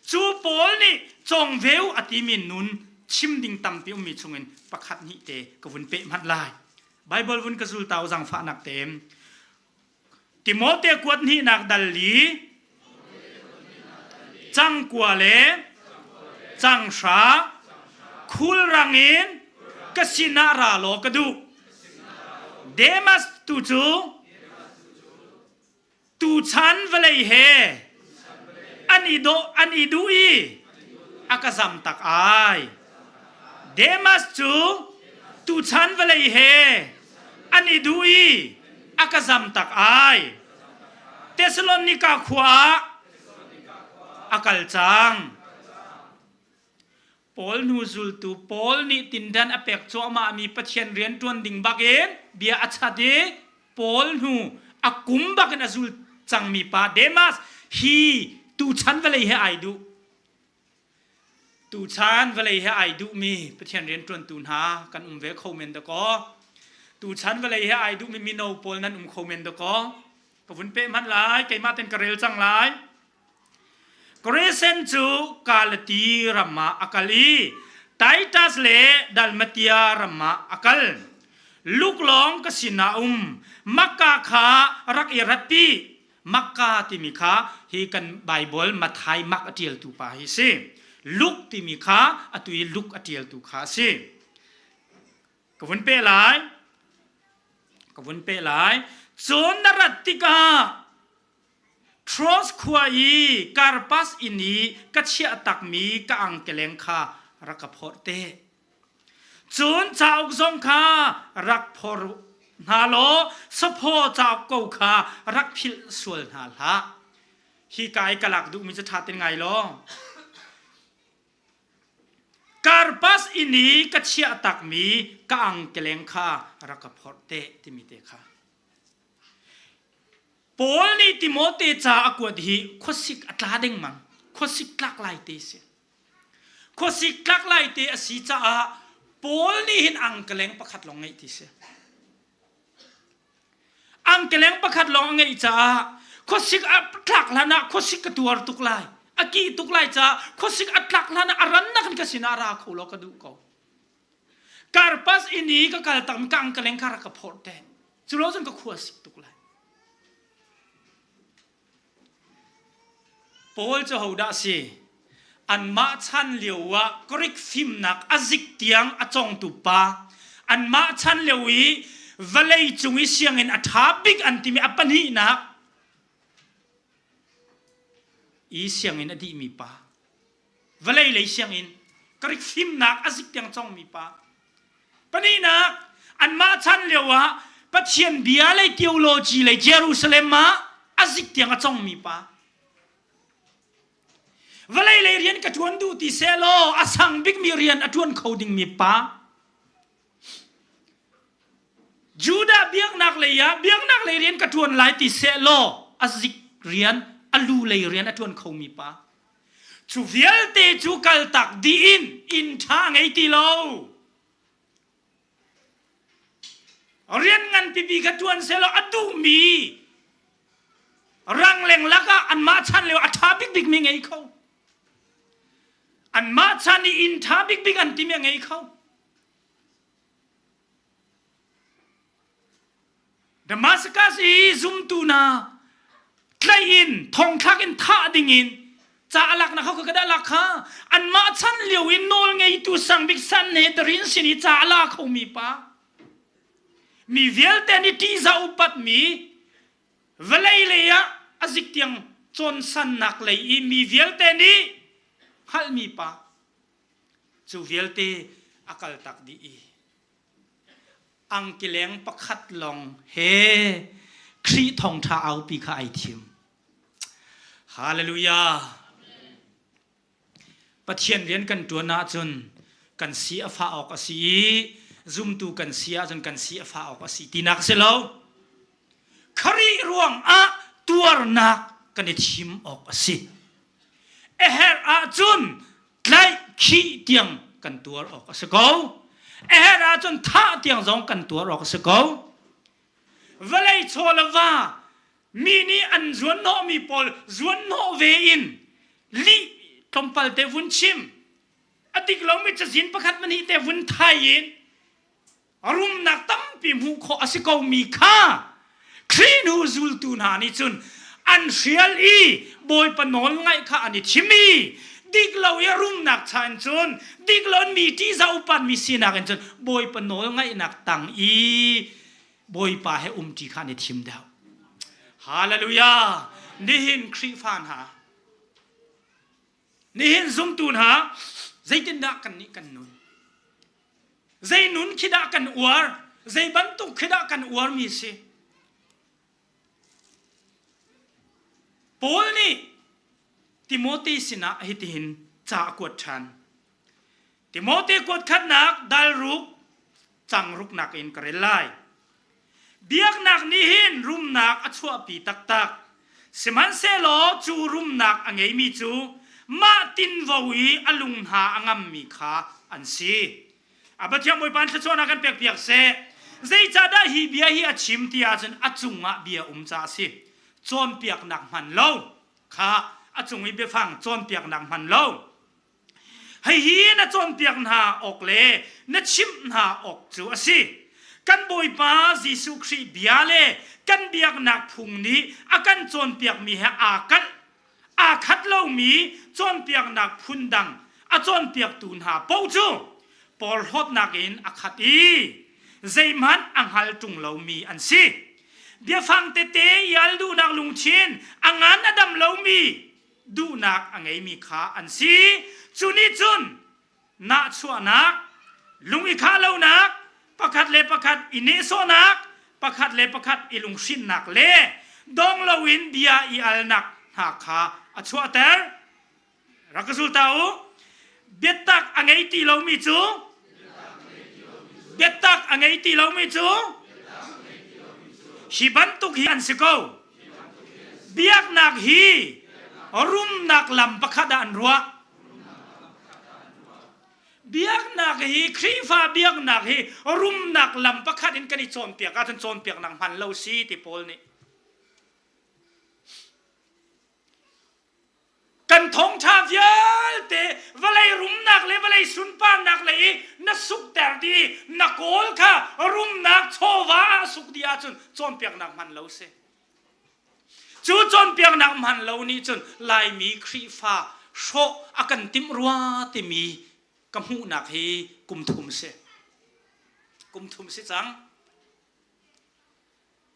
Speaker 1: Cu Paul nih cawng ve u a timi nun chim ding tampi ummi chungin pakhat hnih te ka vun peh hmanh lai. Bible vun ka zul tau zangfahnak te. Timote kuat hnihnak dal li cang kua le cang hra khulrang in ka sinah ra law ka duh. Demas tu cu tuchan vawlei he an i dawh an i duh i a ka zam tak ai. Demas cu tuchan vawlei he an i duh i a ka zam tak ai. Thessalonika khua ah a kal cang. Paul hnu zultu Paul nih tindan a pek cuahmahmi Pathian rian ṭuan ding bakin bia a chat i Paul hnu a kum bakin a zul cangmi pa Demas hi tuchan vawlei he ai duh. Tuchan vawlei he ai duhmi Pathian rian ṭuantu hna kan um ve kho men dakaw. Tuchan vawlei he ai duhmi mino pawl nan um kho men dakaw. Ka vun peh hmanh lai, keimah ten ka rel cang lai. Gresen cu Galati ram ah a kal i Titus le Dalmatia ram ah a kal. Luke lawng ka sinah um. Makka kha rak i ratpi. Makka timi kha hi kan Baibal Matthai mak a ṭialtu pa hi si. Luke timi kha atu i Luke a ṭialtu kha a si. Ka vun pe lai. Ka vun pe lai. Cun na rat tikah Troas khua i Karpas inn i ka chiah takmi ka angkeleng kha rak ka phorh te. Cun cauk zong kha rak phor hna law saphaw cauk ko kha rak philh sual hna hlah. Hi ka i ka lak duhmi cu ṭha ten ngai law. Karpas inn i ka chiah takmi ka angkeleng kha rak ka phorh te timi te kha. Paul nih Timote ca a kuat hi khuasik a tla dengmang. Khuasik tlak lai te si. Khuasik tlak lai te a si caah Paul nih hin angkeleng pakhat lawng ngeih ti si. Angkeleng pakhat lawng a ngeih caah khuasik a tlak hlan ah khuasik ka tuar tuk lai. A kih tuk lai caah khuasik a tlak hlan ah a rannak in ka sinah ra kho law ka duh ko. Karpas inn i ka kal tak mi ka angkeleng kha rak ka phorh te. Cu lo cun ka khua sik tuk lai. Paul cu hodah si? Anmah chan lio ah Greek fimnak a zik tiang a congtu pa. Anmah chan lio i vawlei cung i sianginn a ṭha bik an timi a pahnihnak i sianginn a dihmi pa. Vawlei lei sianginn Greek fimnak a zik tiang congmi pa. Pahnihnak, anmah chan lio ah Pathian bia lei theology lei Jerusalem ah a zik tiang a congmi pa. Vawlei lei rian ka ṭuan duh ti seh law a sang bikmi rian a ṭuan kho dingmi pa. Judah biaknak lei ah biaknak lei rian ka ṭuan lai ti seh law a zik rian, a lu lei rian a ṭuan khomi pa. Cu vialte cu kaltak dih in inn ṭha ngei ti lo. Rian ngan pipi kha ṭuan sehlaw a duhmi rangleng lakah anmah chan lio a ṭha bikbikmi ngei kho. Anmah chan i inn ṭha bikbik an timi a ngei kho. Damascus i zumtu hna tlaih in thongthlak in thah dingin ca a laknak kha ka dah lak kha anmah chan lio in nawl ngeitu sangbik Sanhedrin sin i ca a la khomi pa mi vialte nih ṭihzah upatmi vawlei lei ah a zik tiang cawnsannak lei i mi vialte nih hngalhmi pa cu vialte a kaltak dih i angkileng pakhat lawng he Khrih thawngṭha aupi kha ai thim. Hallelujah. Pathian rian kan ṭuan ahcun kan si a fah awk a si i zumtu kan si ahcun kan si a fah awk a si tinak a si lo. Khrih ruangah tuarnak kan i thim awk a si. A herh ahcun tlaih khih tiang kan tuar awk a si ko. A herh ahcun thah tiang zong kan tuar awk a si ko. Vawlei chaw le va mi nih an zuanhnawhmi pawl zuanhnawh ve in lih tlawmpal te vun chim a dik lomi cazin pakhat pahnih te vun thai in rumnak tampi hmuh khawh a si komi kha Khrih hnu zultu hna nih cun an hrial i Bawipa nawl ngaih kha an i thim i dik lo i rumnak cha in cun dik lo in mi ṭihzah upatmi sinak in cun Bawipa nawl ngaihnak tang i Bawipa he umṭi kha an i thim deuh. Hallelujah! Nihin Khrihfa hna Nihin zumtu hna zeitindah kannih kan nun? Zei nun khi dah kan uar? Zei bantuk khi dah kan uarmi si? Paul nih Timote sinah hitihin ca a kuat ṭhan. Timote kuat khatnak dal ruk cang ruknak in ka rel lai. Biaknak nih hin rumnak a chuahpi taktak. Sihmanhsehlaw cu rumnak a ngeimi cu mah tinvo i a lung hna a ngammi kha an si. A Pathian Bawipa thluachuahnak kan pekpiak seh. Zeicahdah hi bia hi a chim ti ahcun a cungah bia um caah a si. Cawnpiaknak hman lo kha a cung i biafang cawnpiaknak hman lo. Hihi na cawnpiak hna awk le na chimh hna awk cu a si. Kan Bawipa Jesuh Khrih bia le kan biaknak phung nih a kan cawnpiakmi he aa kalh aa khat lomi cawnpiaknak phun dang a cawnpiaktu hna paoh cu porhlawtnak in a khat i zeihmanh a hngal ṭung lomi an si. Biafang tete i al duhnak lungthin a ngan a dam lomi duhnak a ngeimi kha an si. Cu nih cun nahchuahnak, lung i khah lonak, pakhat le pakhat i nehsawhnak, pakhat le pakhat i lunghrinnak le dong loin bia i alnak hna kha a chuahter. Rak ka zul ta u. Biatak a ngei ti lomi cu biatak a ngei ti lomi cu hi bantuk hi an si ko. Biaknak hi rumnak lam pakhat ah an ruah. Biaknak hi Khrihfa biaknak hi rumnak lam pakhat in kan i cawnpiak ahcun cawnpiaknak hman lo si ti Paul nih. Kan thawngṭha vialte vawlei rumnak le vawlei sunparnak lei i na sukter dih na kawl kha rumnak chawva ah suk dih ahcun cawnpiaknak hman lo si. Cu cawnpiaknak hman lo nih cun Laimi Khrihfa hrawh a kan timh rua timi ka hmuhnak hi kum thum si. Kum thum si cang.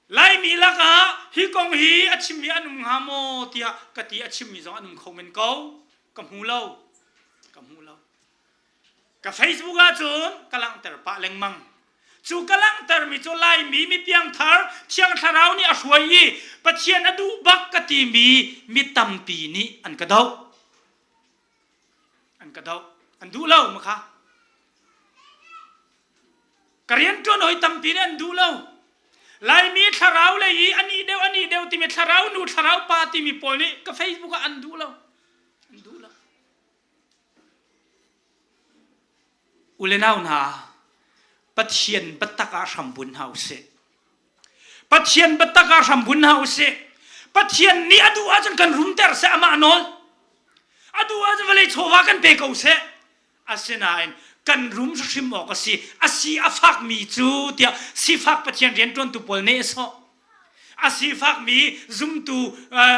Speaker 1: Laimi lakah hi kong hi a chimmi an um hnga maw tiah ka ti a chimmi zong an um kho men ko. Ka hmu lo. Ka hmu lo. Ka Facebook ahcun ka langhter pah lengmang. Cu ka langhtermi cu Laimi mi piangthar Thiang Thlarau nih a hruai i Pathian a duh bak ka timi mi tampi nih an ka doh. An ka doh. An duh lo ma kha. Ka rianṭuan hawi tampi nih an duh lo. Laimi thlarau lei i ani deuh ani deuh timi thlarau nu thlarau pa timi pawl nih ka Facebook ah an duh lo. An duh lo. U le nau hna, Pathian biatak ah hrambun hna usih. Pathian biatak ah hrambun hna usih. Pathian nih a duh ahcun kan rumter seh amah nawl. A duh ahcun vawlei chawva kan pe ko seh. Asinain kan rum hrim awk a si. A si a fakmi cu tiah sifak Pathian rianṭuantu pawl nih sawh. A sifakmi zumtu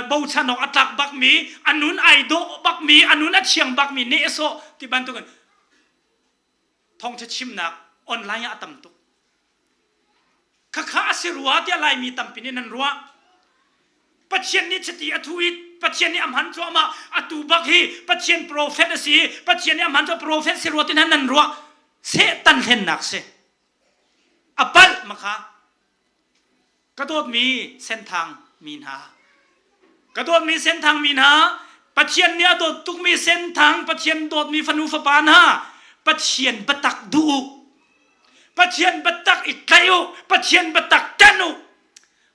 Speaker 1: bochan awk a tlak bakmi, a nun ai dawh bakmi, a nun a thiang bakmi nehsawh ti bantukin thawngṭha chimnak online ah a tam tuk. Khakha a si rua tiah Laimi tampi nih nan ruah. Pathian nih chiti a thu i Pathian nih a hman cuahmah atu bak hi Pathian profet a si i Pathian nih a hman cuah profet si rua tin nan ruah. Satan hlennak si. A palh makha. Ka dawtmi senthang mi hna, ka dawtmi senthang mi hna, Pathian nih a dawt tukmi senthang Pathian dawtmi fanu fapa hna, Pathian biatak duh u. Pathian biatak i tlaih u. Pathian biatak ṭanh u.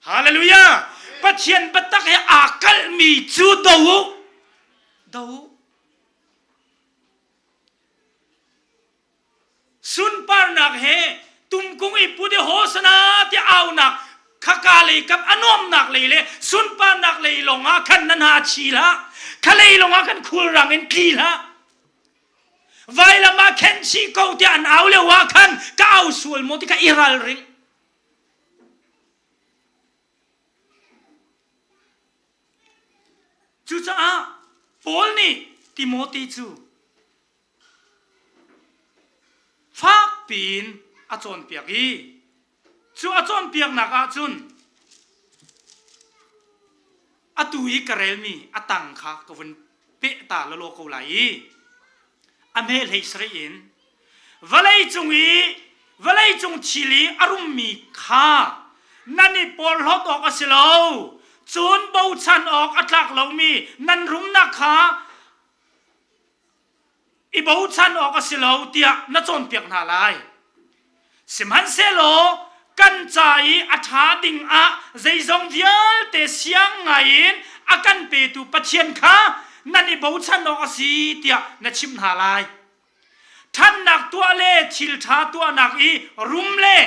Speaker 1: Hallelujah! Pathian biatak he aa kalhmi cu do u. Do u. Sunparnak he tumkung i put i hosana tiah aunak khaka lei kap a nuamnak lei le sunparnak lei lawngah khan na hna chi hlah kha lei lawngah khan khulrang in tli hlah vailam ah khen chih ko tiah an au lio ah khan ka au sual maw ti kha i ralring cucaah Paul nih Timote cu Fak piin a cawnpiak i cu a cawnpiaknak ahcun atu i ka relmi a tang kha ka vun peh ta lawlaw ko lai i a hme hlei sarih in vawlei cung i vawlei cung thil i a rummi kha nan i porhlawt awk a si lo cun bochan awk a tlak lomi nan rumnak kha i bochan awk a si lo tiah na cawnpiak hna lai. Sihmanhsehlaw kan ca i a ṭha ding ah zeizong vialte siang ngaiin a kan petu Pathian kha nan i bochan awk a si tiah na chimh hna lai. Ṭhannak tuah le thil ṭha tuahnak i rum le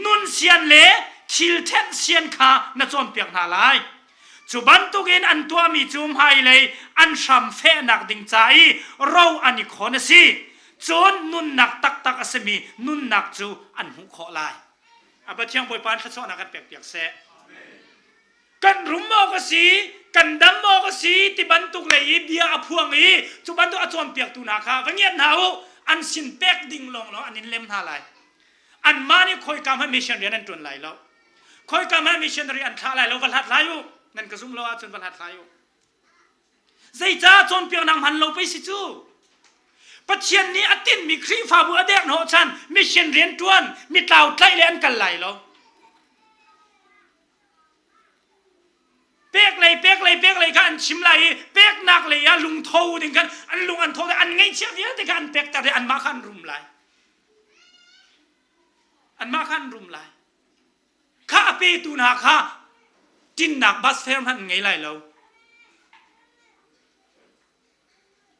Speaker 1: nun sian le thil ṭhenh sian kha na cawnpiak hna lai. Cu bantukin an tuahmi cu hmailei an hram fehnak ding ca i ro an i khawn a si. Cun nunnak taktak a simi nunnak cu an hmuh khawh lai. A Pathian Bawipa in thluachuahnak kan pekpiak seh. Kan rum awk a si, kan dam awk a si ti bantuk lei i bia a phuang i cu bantuk a cawnpiaktu hna kha va ngiat hna u. An sin pek ding lawnglawng an in lem hna lai. Anmah nih khawika hmanh mission rian an ṭuan lai lo. Khawika hmanh missionary an thlah lai lo, va hlat lai u. Nan ka zum lo ahcun va hlat lai u. Zeicah cawnpiaknak hman lo pei si cu? Pathian nih a tinhmi Khrihfabu a dek hnawhchan mission rian ṭuan mitlau tlaih le an kal lai lo. Pek lei pek lei pek lei kha an chim lai i peknak lei ah lungtho ding khan an lung an tho an ngeihchiah vialte kha an pekter i anmah kha an rum lai. Anmah kha an rum lai. Kha a petu hna kha tinnak bus fare hmanh an ngei lai lo.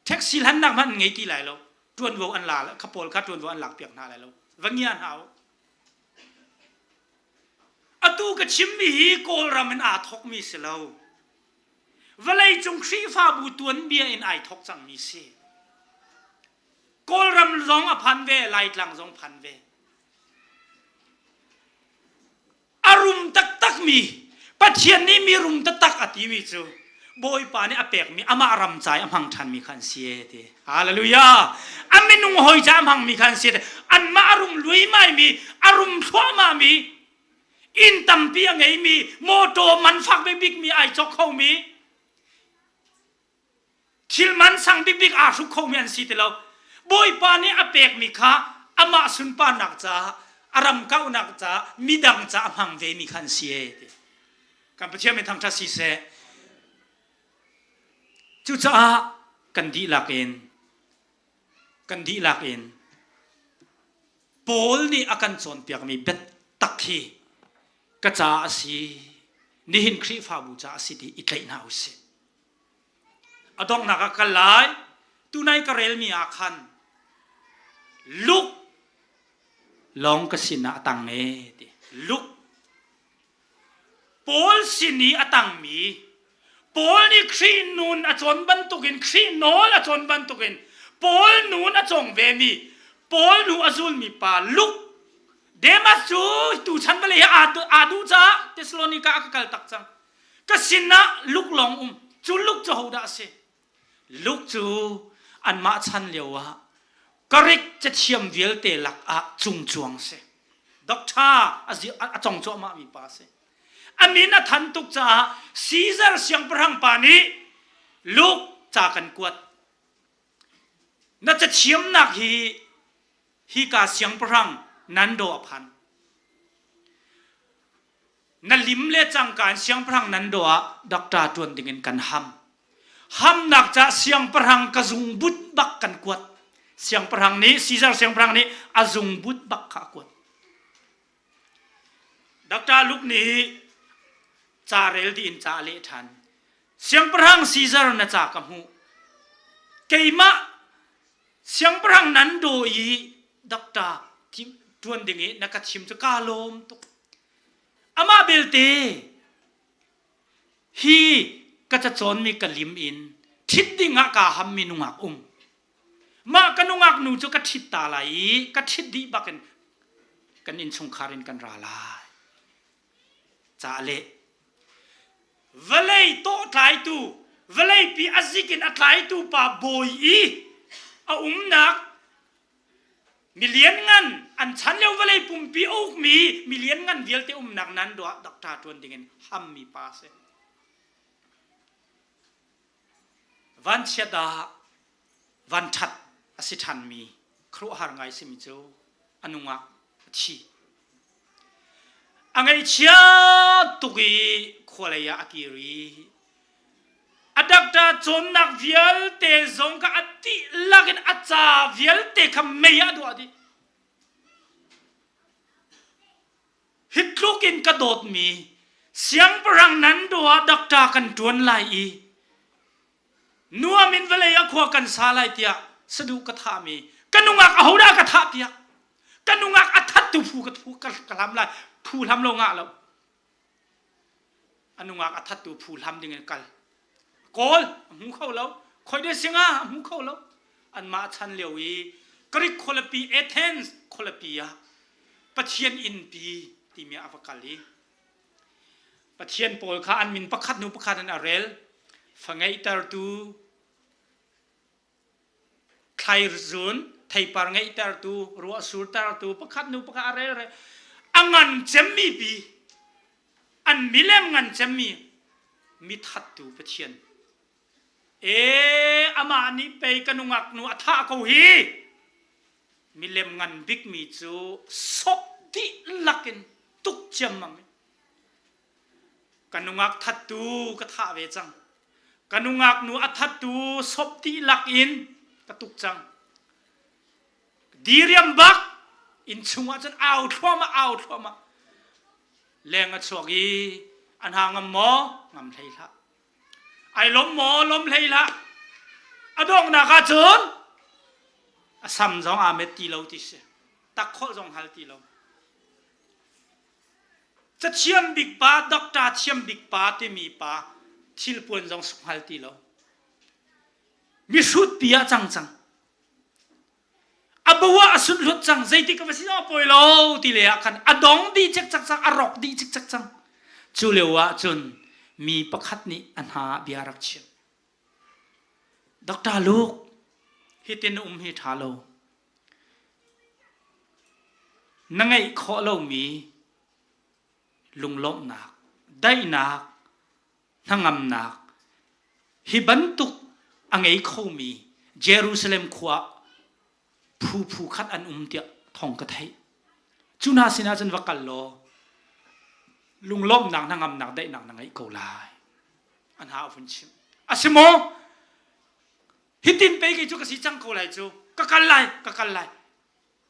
Speaker 1: Taxi hlannak hmanh an ngei ti lai lo. Ṭuanvo an la kha pawl kha ṭuanvo an lakpiak hna lai lo. Va ngia hna u. Atu ka chimmi hi Kawlram in aa thawkmi si lo. Vawleicung Khrihfabu tuanbia in ai thawk cangmi si. Kawlram zong a phan ve, Laitlang zong phan ve. A rum taktakmi Pathian nih mi rum taktak a timi cu Bawipa nih a pekmi amah ram ca i a hmang ṭhanmi kha an si e ti. Hallelujah! A minung hawi ca a hmangmi kha an si e ti. Anmah a rum luimaimi, a rum thluahmahmi, inn tampi a ngeimi, mawṭaw man fak bikbikmi ai cawk khomi, Thil man sang bikbik aa hruk khomi an si ti lo. Bawipa nih a pekmi kha amah sunparnak caah, a ram kauhnak caah, midang caah a hmang vemi kha an si ee ti. Kan Pathian min thangṭhat si seh. Cucaah kan dihlak in kan dihlak in Paul nih a kan cawnpiakmi biatak hi ka caah a si, nihin Khrihfabu caah a si ti i tlaih hna u sih. A donghnak ah kal lai. Tunai ka relmi ah khan Luke lawng ka sinah a tang e ti. Luke Paul sin i a tangmi Paul nih Khrih nun a cawn bantukin Khrih nawl a cawn bantukin Paul nun a cawng vemi Paul nu a zulmi pa Luke Demas cu tuchan vawlei hi aa duh caah Thessalonica a ka kal tak cang. Ka sinah Luke lawng um. Cu Luke cu hodah a si? Luke cu anmah chan lio ah Greek cathiam vialte lak ah cungcuang si. Doctor a cong cuahmah mi pa si. A min a than tuk caah Caesar siangpahrang pa nih Luke ca kan kuat. Na cathiamnak hi hika siangpahrang Nando a phan. Na lim le cangka in siangpahrang nan do ah doctor ṭuan dingin kan ham. Hamnak ca siangpahrang ka zungbut bak kan kuat. Siangpahrang nih Caesar siangpahrang nih a zungbut bak kha a kuat. Dr. Luke nih ca rel dih in ca a leh ṭhan. Siangpahrang Caesar na ca ka hmuh. Keimah siangpahrang nan do i doctor ṭuan ding i na ka thim cu kaa lawm tuk. Amah belte hi ka cacawnmi ka lim in ṭhit dingah kaa hammi nungak um. Mah ka nungak nu cu ka ṭhit ta lai i ka ṭhit dih bakin kan innchungkhar in kan ra lai. Ca leh. Vawlei tawh tlaitu, vawleipi a zik in a tlaitu pa bawi i a umnak Milianngan an chan lio vawlei pumpi a ukmi milianngan vialte umnak nan duah doctor ṭuan dingin hammi pa a si. Vanchiat ah vanṭhat a si ṭhanmi khuaruahhar ngai simi cu a nungak a thi. A ngaihchia tuk i khualei ah a kir i A doctor cawnnak vialte zong kha a dihlak in a ca vialte kha mei ah a duah dih. Hi tluk in ka dawtmi siangpahrang nan do ah doctor kan ṭuan lai i nuam in vawlei ah khua kan sa lai tiah saduh ka thahmi ka nungak ahodah ka thah piak ka nungak a thattu phu ka, phu ka, ka hlam lai phu hlam lo ngah lo. A nungak a thattu phu hlam ding in kal. Kawl a hmu kho lo. Khoi de singa a hmu kho lo. Anmah chan lio i Greek khualipi Athens khualipi ah Pathian innpi timi ah a va kal i Pathian pawl kha an min pakhat hnu pakhat in a rel. Fa ngeihtertu, thlaizun, theipar ngeihtertu, ruah surtertu, pakhat hnu pakhat a rel rel. A ngan cemmi pi, an milem ngan cemmi mithattu Pathian. E amah nih pei ka nungak nu a thah ko hi. Milem ngan bikmi cu sop dihlak in tuk ciammam in ka nungak thattu ka thah ve cang. Ka nungak nu a thattu sop dihlak in ka tuk cang. Diriam bak inn chungah cun au thluahmah au thluahmah. Leng a chuak i an ha ngam maw? Ngam hlei hlah. Ai lawm maw? Lawm hlei hlah. A donghnak ah cun a sam zong aa met ti lo ti si. Tak khawh zong hal ti lo. Cathiam bik pa, doctor thiam bik pa timi pa thilpuan zong suk hngal ti lo. Mihrut pi ah cang cang. A bo ah a sunhlut cang zeitik va si a pawi lo ti le ah khan a dong dih cikcek cang a rawk dih cikcek cang cu lio ah cun mi pakhat nih a hna ah bia rak chim Dr. Luke hitin um hi ṭha lo na ngeih khawh lomi lunglawmhnak daihnak hnangamnak hi bantuk a ngei khomi Jerusalem khua phu phu khat an um tiah thawng ka theih. Cu hna sinah cun va kal law lunglawmhnak hnangamnak daihnak na ngeih ko lai. An ha a vun chimh. A si maw? Hitin pei kei cu ka si cang ko lai cu. Ka kal lai, ka kal lai.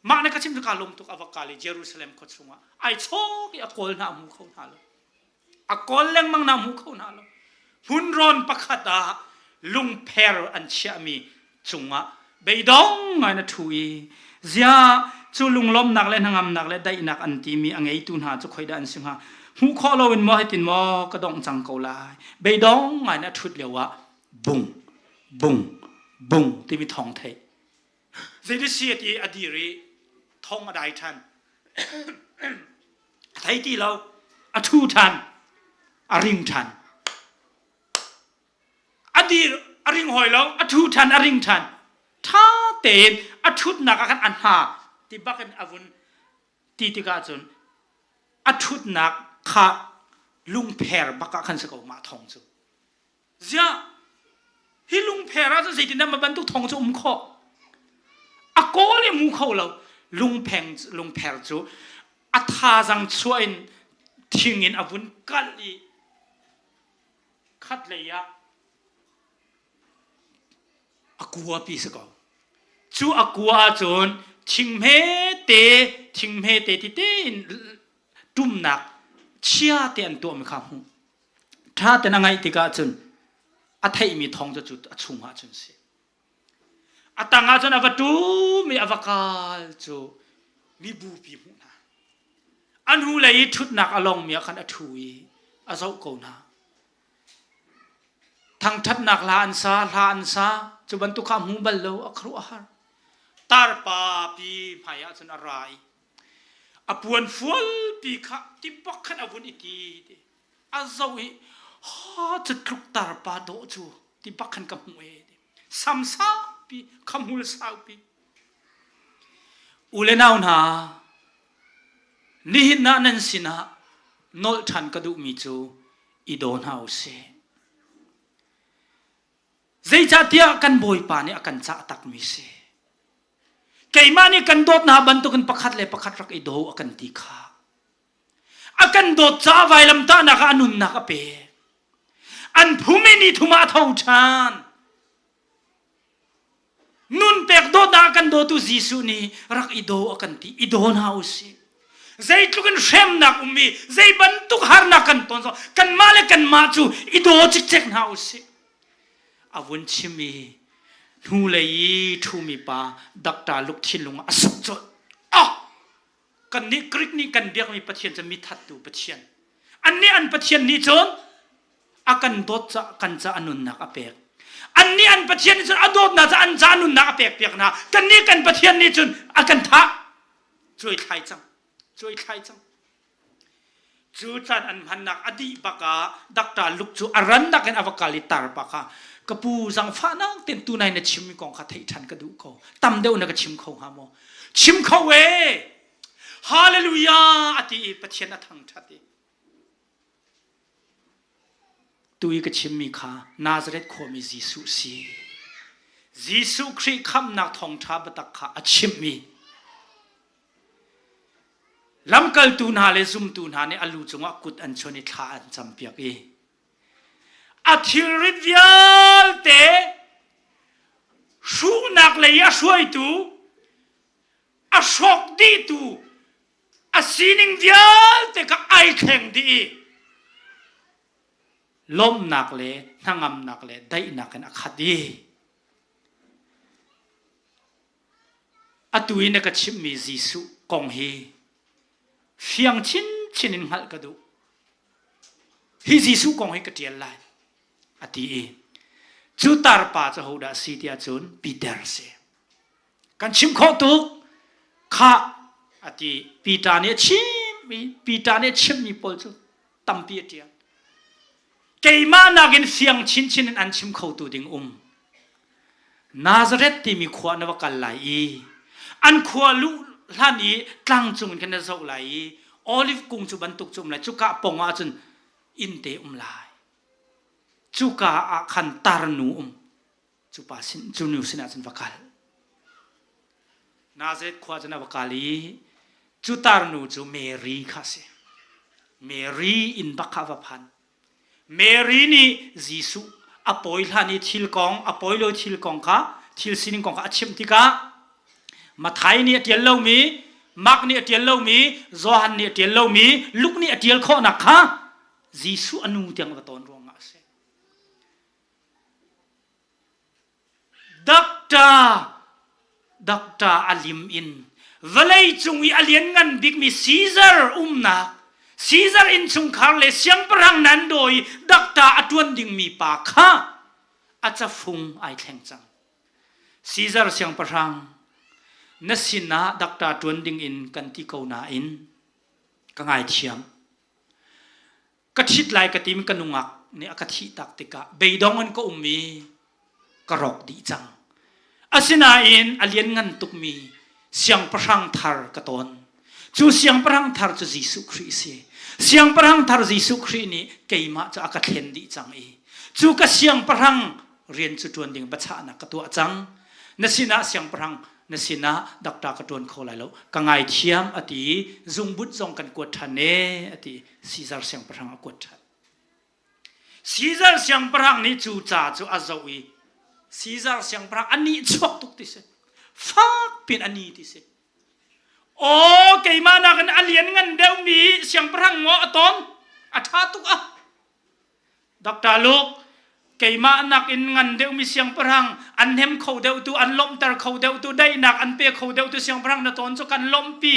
Speaker 1: Mah na ka chim cu kaa lawm tuk a va kal i Jerusalem khua chungah ai chawk i a kawl hna a hmu kho hna lo. A kawl lengmang na hmu kho hna lo. Hmunrawn pakhat ah lungpher an chiahmi cungah beidong ngai na ṭhu i ziah cu lunglawmhnak le hnangamnak le daihnak an timi a ngeitu hna cu khoidah an si hnga hmuh khawh loin maw hitin maw ka dongh cang ko lai beidong ngai na ṭhut lio ah bung bung bung timi thawng theih Zeidah si a ti a dir i thong a dai ṭhan. A thei ti lo. A ṭhu ṭhan. A ring ṭhan. A dir a ring hawi lo. A ṭhu ṭhan a ring ṭhan. Ṭha tein a ṭhutnak ah khan a hna ti bak in a vun ti tikah cun a ṭhutnak kha lungpher bak ah khan si ko mah thong cu. Ziah hi lungpher ah cun zeitindah ma bantuk thong cu um khawh? A kawl i mu kho lo. Lungpheng lungpher cu a thazang chuah in thing in a vun kalh i khat lei ah a kua pi si ko. Cu a kua ahcun thing hmete thing hmete tete in ṭumnak chia te an tuahmi kha hmuh. Ṭha tein a ngaih tikah cun a theihmi thawng cu a chungah cun si. A tangah cun a va ṭum i a va kal cu mibupi hmuh hna. A hnulei i ṭhutnak a longmi ah khan a ṭhu i a zoh ko hna. Thangṭhatnak hla an sa, hla an sa, cu bantuk kha a hmu bal lo, a khuaruah a har. Tarpa pi hmaiah cun a ra i a puan fualpi kha tibak khan a vun i ti. A zoh i ha cu tluk tarpa dawh cu ti bak khan ka hmuh e ti. Sam saupi, khamhul saupi. U le nau hna, nihin ah nan sinah nolh ṭhan ka duhmi cu i daw hna u sih. Zeicahtiah kan Bawipa nih a kan cah takmi si. Keimah nih kan dawt hna bantukin pakhat le pakhat rak i daw a kan ti kha. A kan dawt caah vailamtahnak ah a nunnak a pek. An phum i ni thum ah a tho ṭhan. Nun pek dawtnak a kan dawtu Jesuh nih rak i daw a kan ti. I daw hna u sih. Zeitluk in hremnak um i zei bantuk harnak kan ton zong kanmah le kanmah cu i daw cikcek hna u sih. A vun chim i hnulei i ṭhumi pa Dr. Luke thinlung ah a suk colh. Ah! Kannih Greek nih kan biakmi Pathian cu mithattu Pathian. Annih an Pathian nih cun. A kan dawt ca kan ca a nunnak a pek. Annih an Pathian nih cun a dawtnak ca an ca nunnak a pek piak hna. Kannih kan Pathian nih cun a kan thah. Cuai thlai cang. Cuai thlai cang. Cu caan an hmannak a dih bak ah Dr. Luke cu a rannak in a va kal i tarpa kha ka pu zangfahnak ten tunai na chimmi kong kha theih ṭhan ka duh ko. Tam deuh na ka chim kho hnga maw? Chim kho e! Hallelujah a ti i Pathian a thangṭhat i Tu i ka chimmi kha Nazareth khuami Jesuh si. Jesuh Khrih khamhnak thawngṭha biatak kha a chimhmi Lamkaltu hna le zumtu hna nih a lu cungah kut an chuan i thla an campiak i a thilrit vialte hruhnak lei a hruaitu a hrawk dihtu a sining vialte kha ai thleng dih i lawmhnak le hnangamnak le daihnak in a khat i Atu i na ka chimhmi Jesuh kong hi fiang chinchin in hngalh ka duh. Hi Jesuh kong hi ka ṭial lai, a ti i cu tarpa cu hodah a si tiah cun Peter a si. Kan chim khawh tuk khah a ti. Peter nih a chim i Peter nih a chimmi pawl cu tampi a ṭial. Keimah nakin fiang chinchin in an chim khotu ding um. Nazareth timi khua na va kal lai i an khua luh hlan i tlang cung in khan na zoh lai i olive kung cu bantuk cu um lai cuka pong ah cun inn te um lai cuka ah khan tarnu um cu pa sin cu nu sinah cun va kal Nazareth khua cun a va kal i cu tarnu cu Mary kha a si Mary inn bak kha a va phan Mary nih Jesuh a pawi hlan i thil kong a pawi lo thil kong kha thil sining kong kha a chimh tikah Matthai nih a ṭial lomi Mark nih a ṭial lomi Johan nih a ṭial lomi Luke nih a ṭial khawhnak kha Jesuh a nu tiang a va tawn ruangah a si. Doctor Doctor a lim in vawleicung i a lianngan bikmi Caesar umnak Caesar innchungkhar le siangpahrang nan dawi doctor a ṭuan dingmi pa kha a cafung ai thleng cang. Caesar siangpahrang na sinah doctor ṭuan ding in kan ti ko nain ka ngaithiam. Ka ṭhit lai ka tim ka nungak nih a ka thih tak tikah beidong in ka um i ka rawk dih cang. Asinain a lianngan tukmi siangpahrang thar ka tawn. Cu siangpahrang thar cu Jesuh Khrih a si. Siangpahrang thar Jesuh Khrih nih keimah cu a ka thlen dih cang i cu ka siangpahrang rian cu ṭuan ding biachahnak ka tuah cang. Na sinah siangpahrang na sinah doctor ka ṭuan kho lai lo ka ngaithiam a ti i zungbut zong kan kuat ṭhan e a ti Caesar siangpahrang a kuat ṭhan. Caesar siangpahrang nih cu ca cu a zoh i Caesar siangpahrang a nih chuak tuk ti si. Fak piin a ni ti si. Aw keimah nakin a lian ngan deuhmi siangpahrang maw a ton? A ṭha tuk ah. Dr. Luke, keimah nakin ngan deuhmi siangpahrang an hnem kho deuhtu, an lawmhter kho deuhtu, daihnak an pe kho deuhtu siangpahrang na tawn cu kan lawmhpi.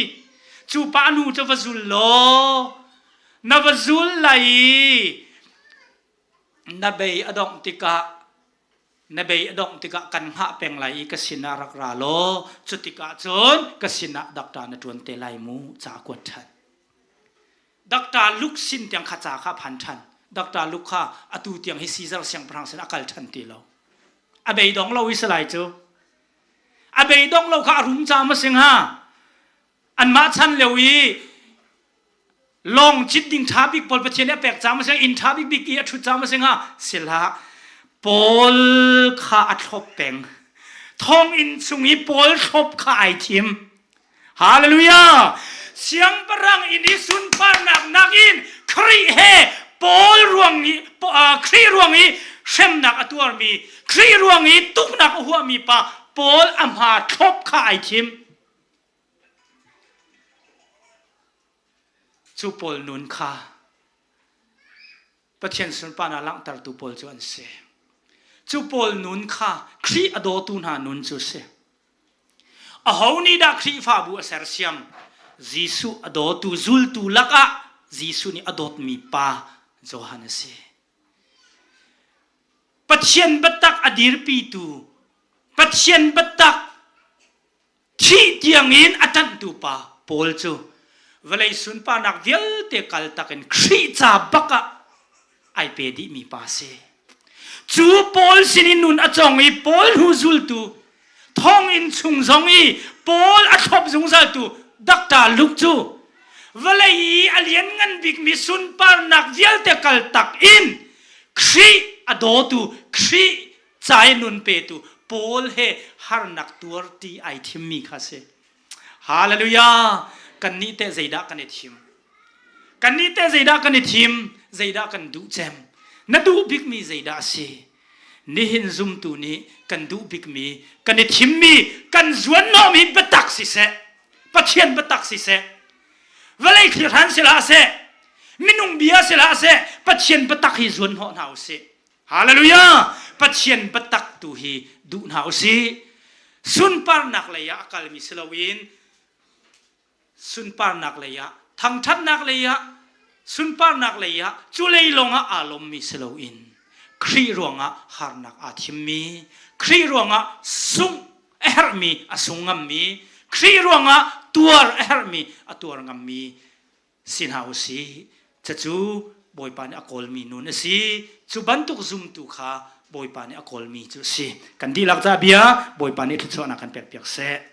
Speaker 1: Cu pa nu cu va zul law, na va zul lai i na bei a dongh tikah na bei a dongh tikah kan hngah peng lai i ka sinah rak ra law cu tikah cun ka sinah doctor na ṭuan te lai mu ca kuat ṭhan. Dr. Luke sin tiang kha ca kha a phan ṭhan. Dr. Luke kha atu tiang hi Caesar siangpahrang sin a kal ṭhan ti lo. A beidong lo i salai cu. A beidong lo kha a rum ca ma sing ha. Anmah chan lio i lawng cit ding ṭha bik pawl Pathian nih a pek ca ma sing inn ṭha bik bik i a ṭhut ca ma sing ha sila Paul kha a thlop peng. Thonginn chung i Paul thlop kha ai thim. Hallelujah! Siangpahrang inn i sunparnak nakin Khrih he Paul ruang i Khrih ruang i hremnak a tuarmi, Khrih ruang i tuknak a huahmi pa Paul a hma thlop kha ai thim. Cu Paul nun kha Pathian sunparnak langhtertu pawl cu an si. Cu Paul nun kha Khrih a dawtu hna nun cu a si. Aho nih dah Khrihfabu a sersiam? Jesuh a dawtu zultu lakah Jesuh nih a dawtmi pa Johan a si. Pathian biatak a dirpitu, Pathian biatak thih tiangin a ṭanhtu pa Paul cu vawlei sunparnak vialte kaltak in Khrih ca bak ah ai pe dihmi pa a si. Cu Paul sinin nun a cawng i Paul hnu zultu thonginn chung zong i Paul a thlop zungzaltu Dr. Luke cu vawlei i a lianngan bikmi sunparnak vialte kaltak in Khrih a dawtu Khrih ca i nun petu Paul he harnak tuar ti ai thimmi kha si. Hallelujah! Kannih teh zeidah kan i thim? Kannih teh zeidah kan i thim? Zeidah kan duh cem? Na duh bikmi zeidah a si? Nihin zumtu nih kan duh bikmi, kan i thimmi, kan zuanhnawhmi biatak siseh, Pathian biatak siseh, vawlei thil hran si hlah seh, minung bia si hlah seh, Pathian biatak hi zuanhnawh hna u sih. Hallelujah! Pathian biatak tu hi duh hna u sih. Sunparnak lei ah a kalmi si loin sunparnak lei ah thangṭhatnak lei ah sunparnak lei ah cu lei lawng ah aa lawmmi si loin Khrih ruangah harnak aa thimmi Khrih ruangah sungh a herhmi a sung ngammi Khrih ruangah tuar a herhmi a tuar ngammi si hna u sih. Cucu Bawipa nih a kawlmi nun a si. Cu bantuk zumtu kha Bawipa nih a kawlmi cu a si. Kan dihlak ca bia Bawipa nih thluachuahnak kan pekpiak seh.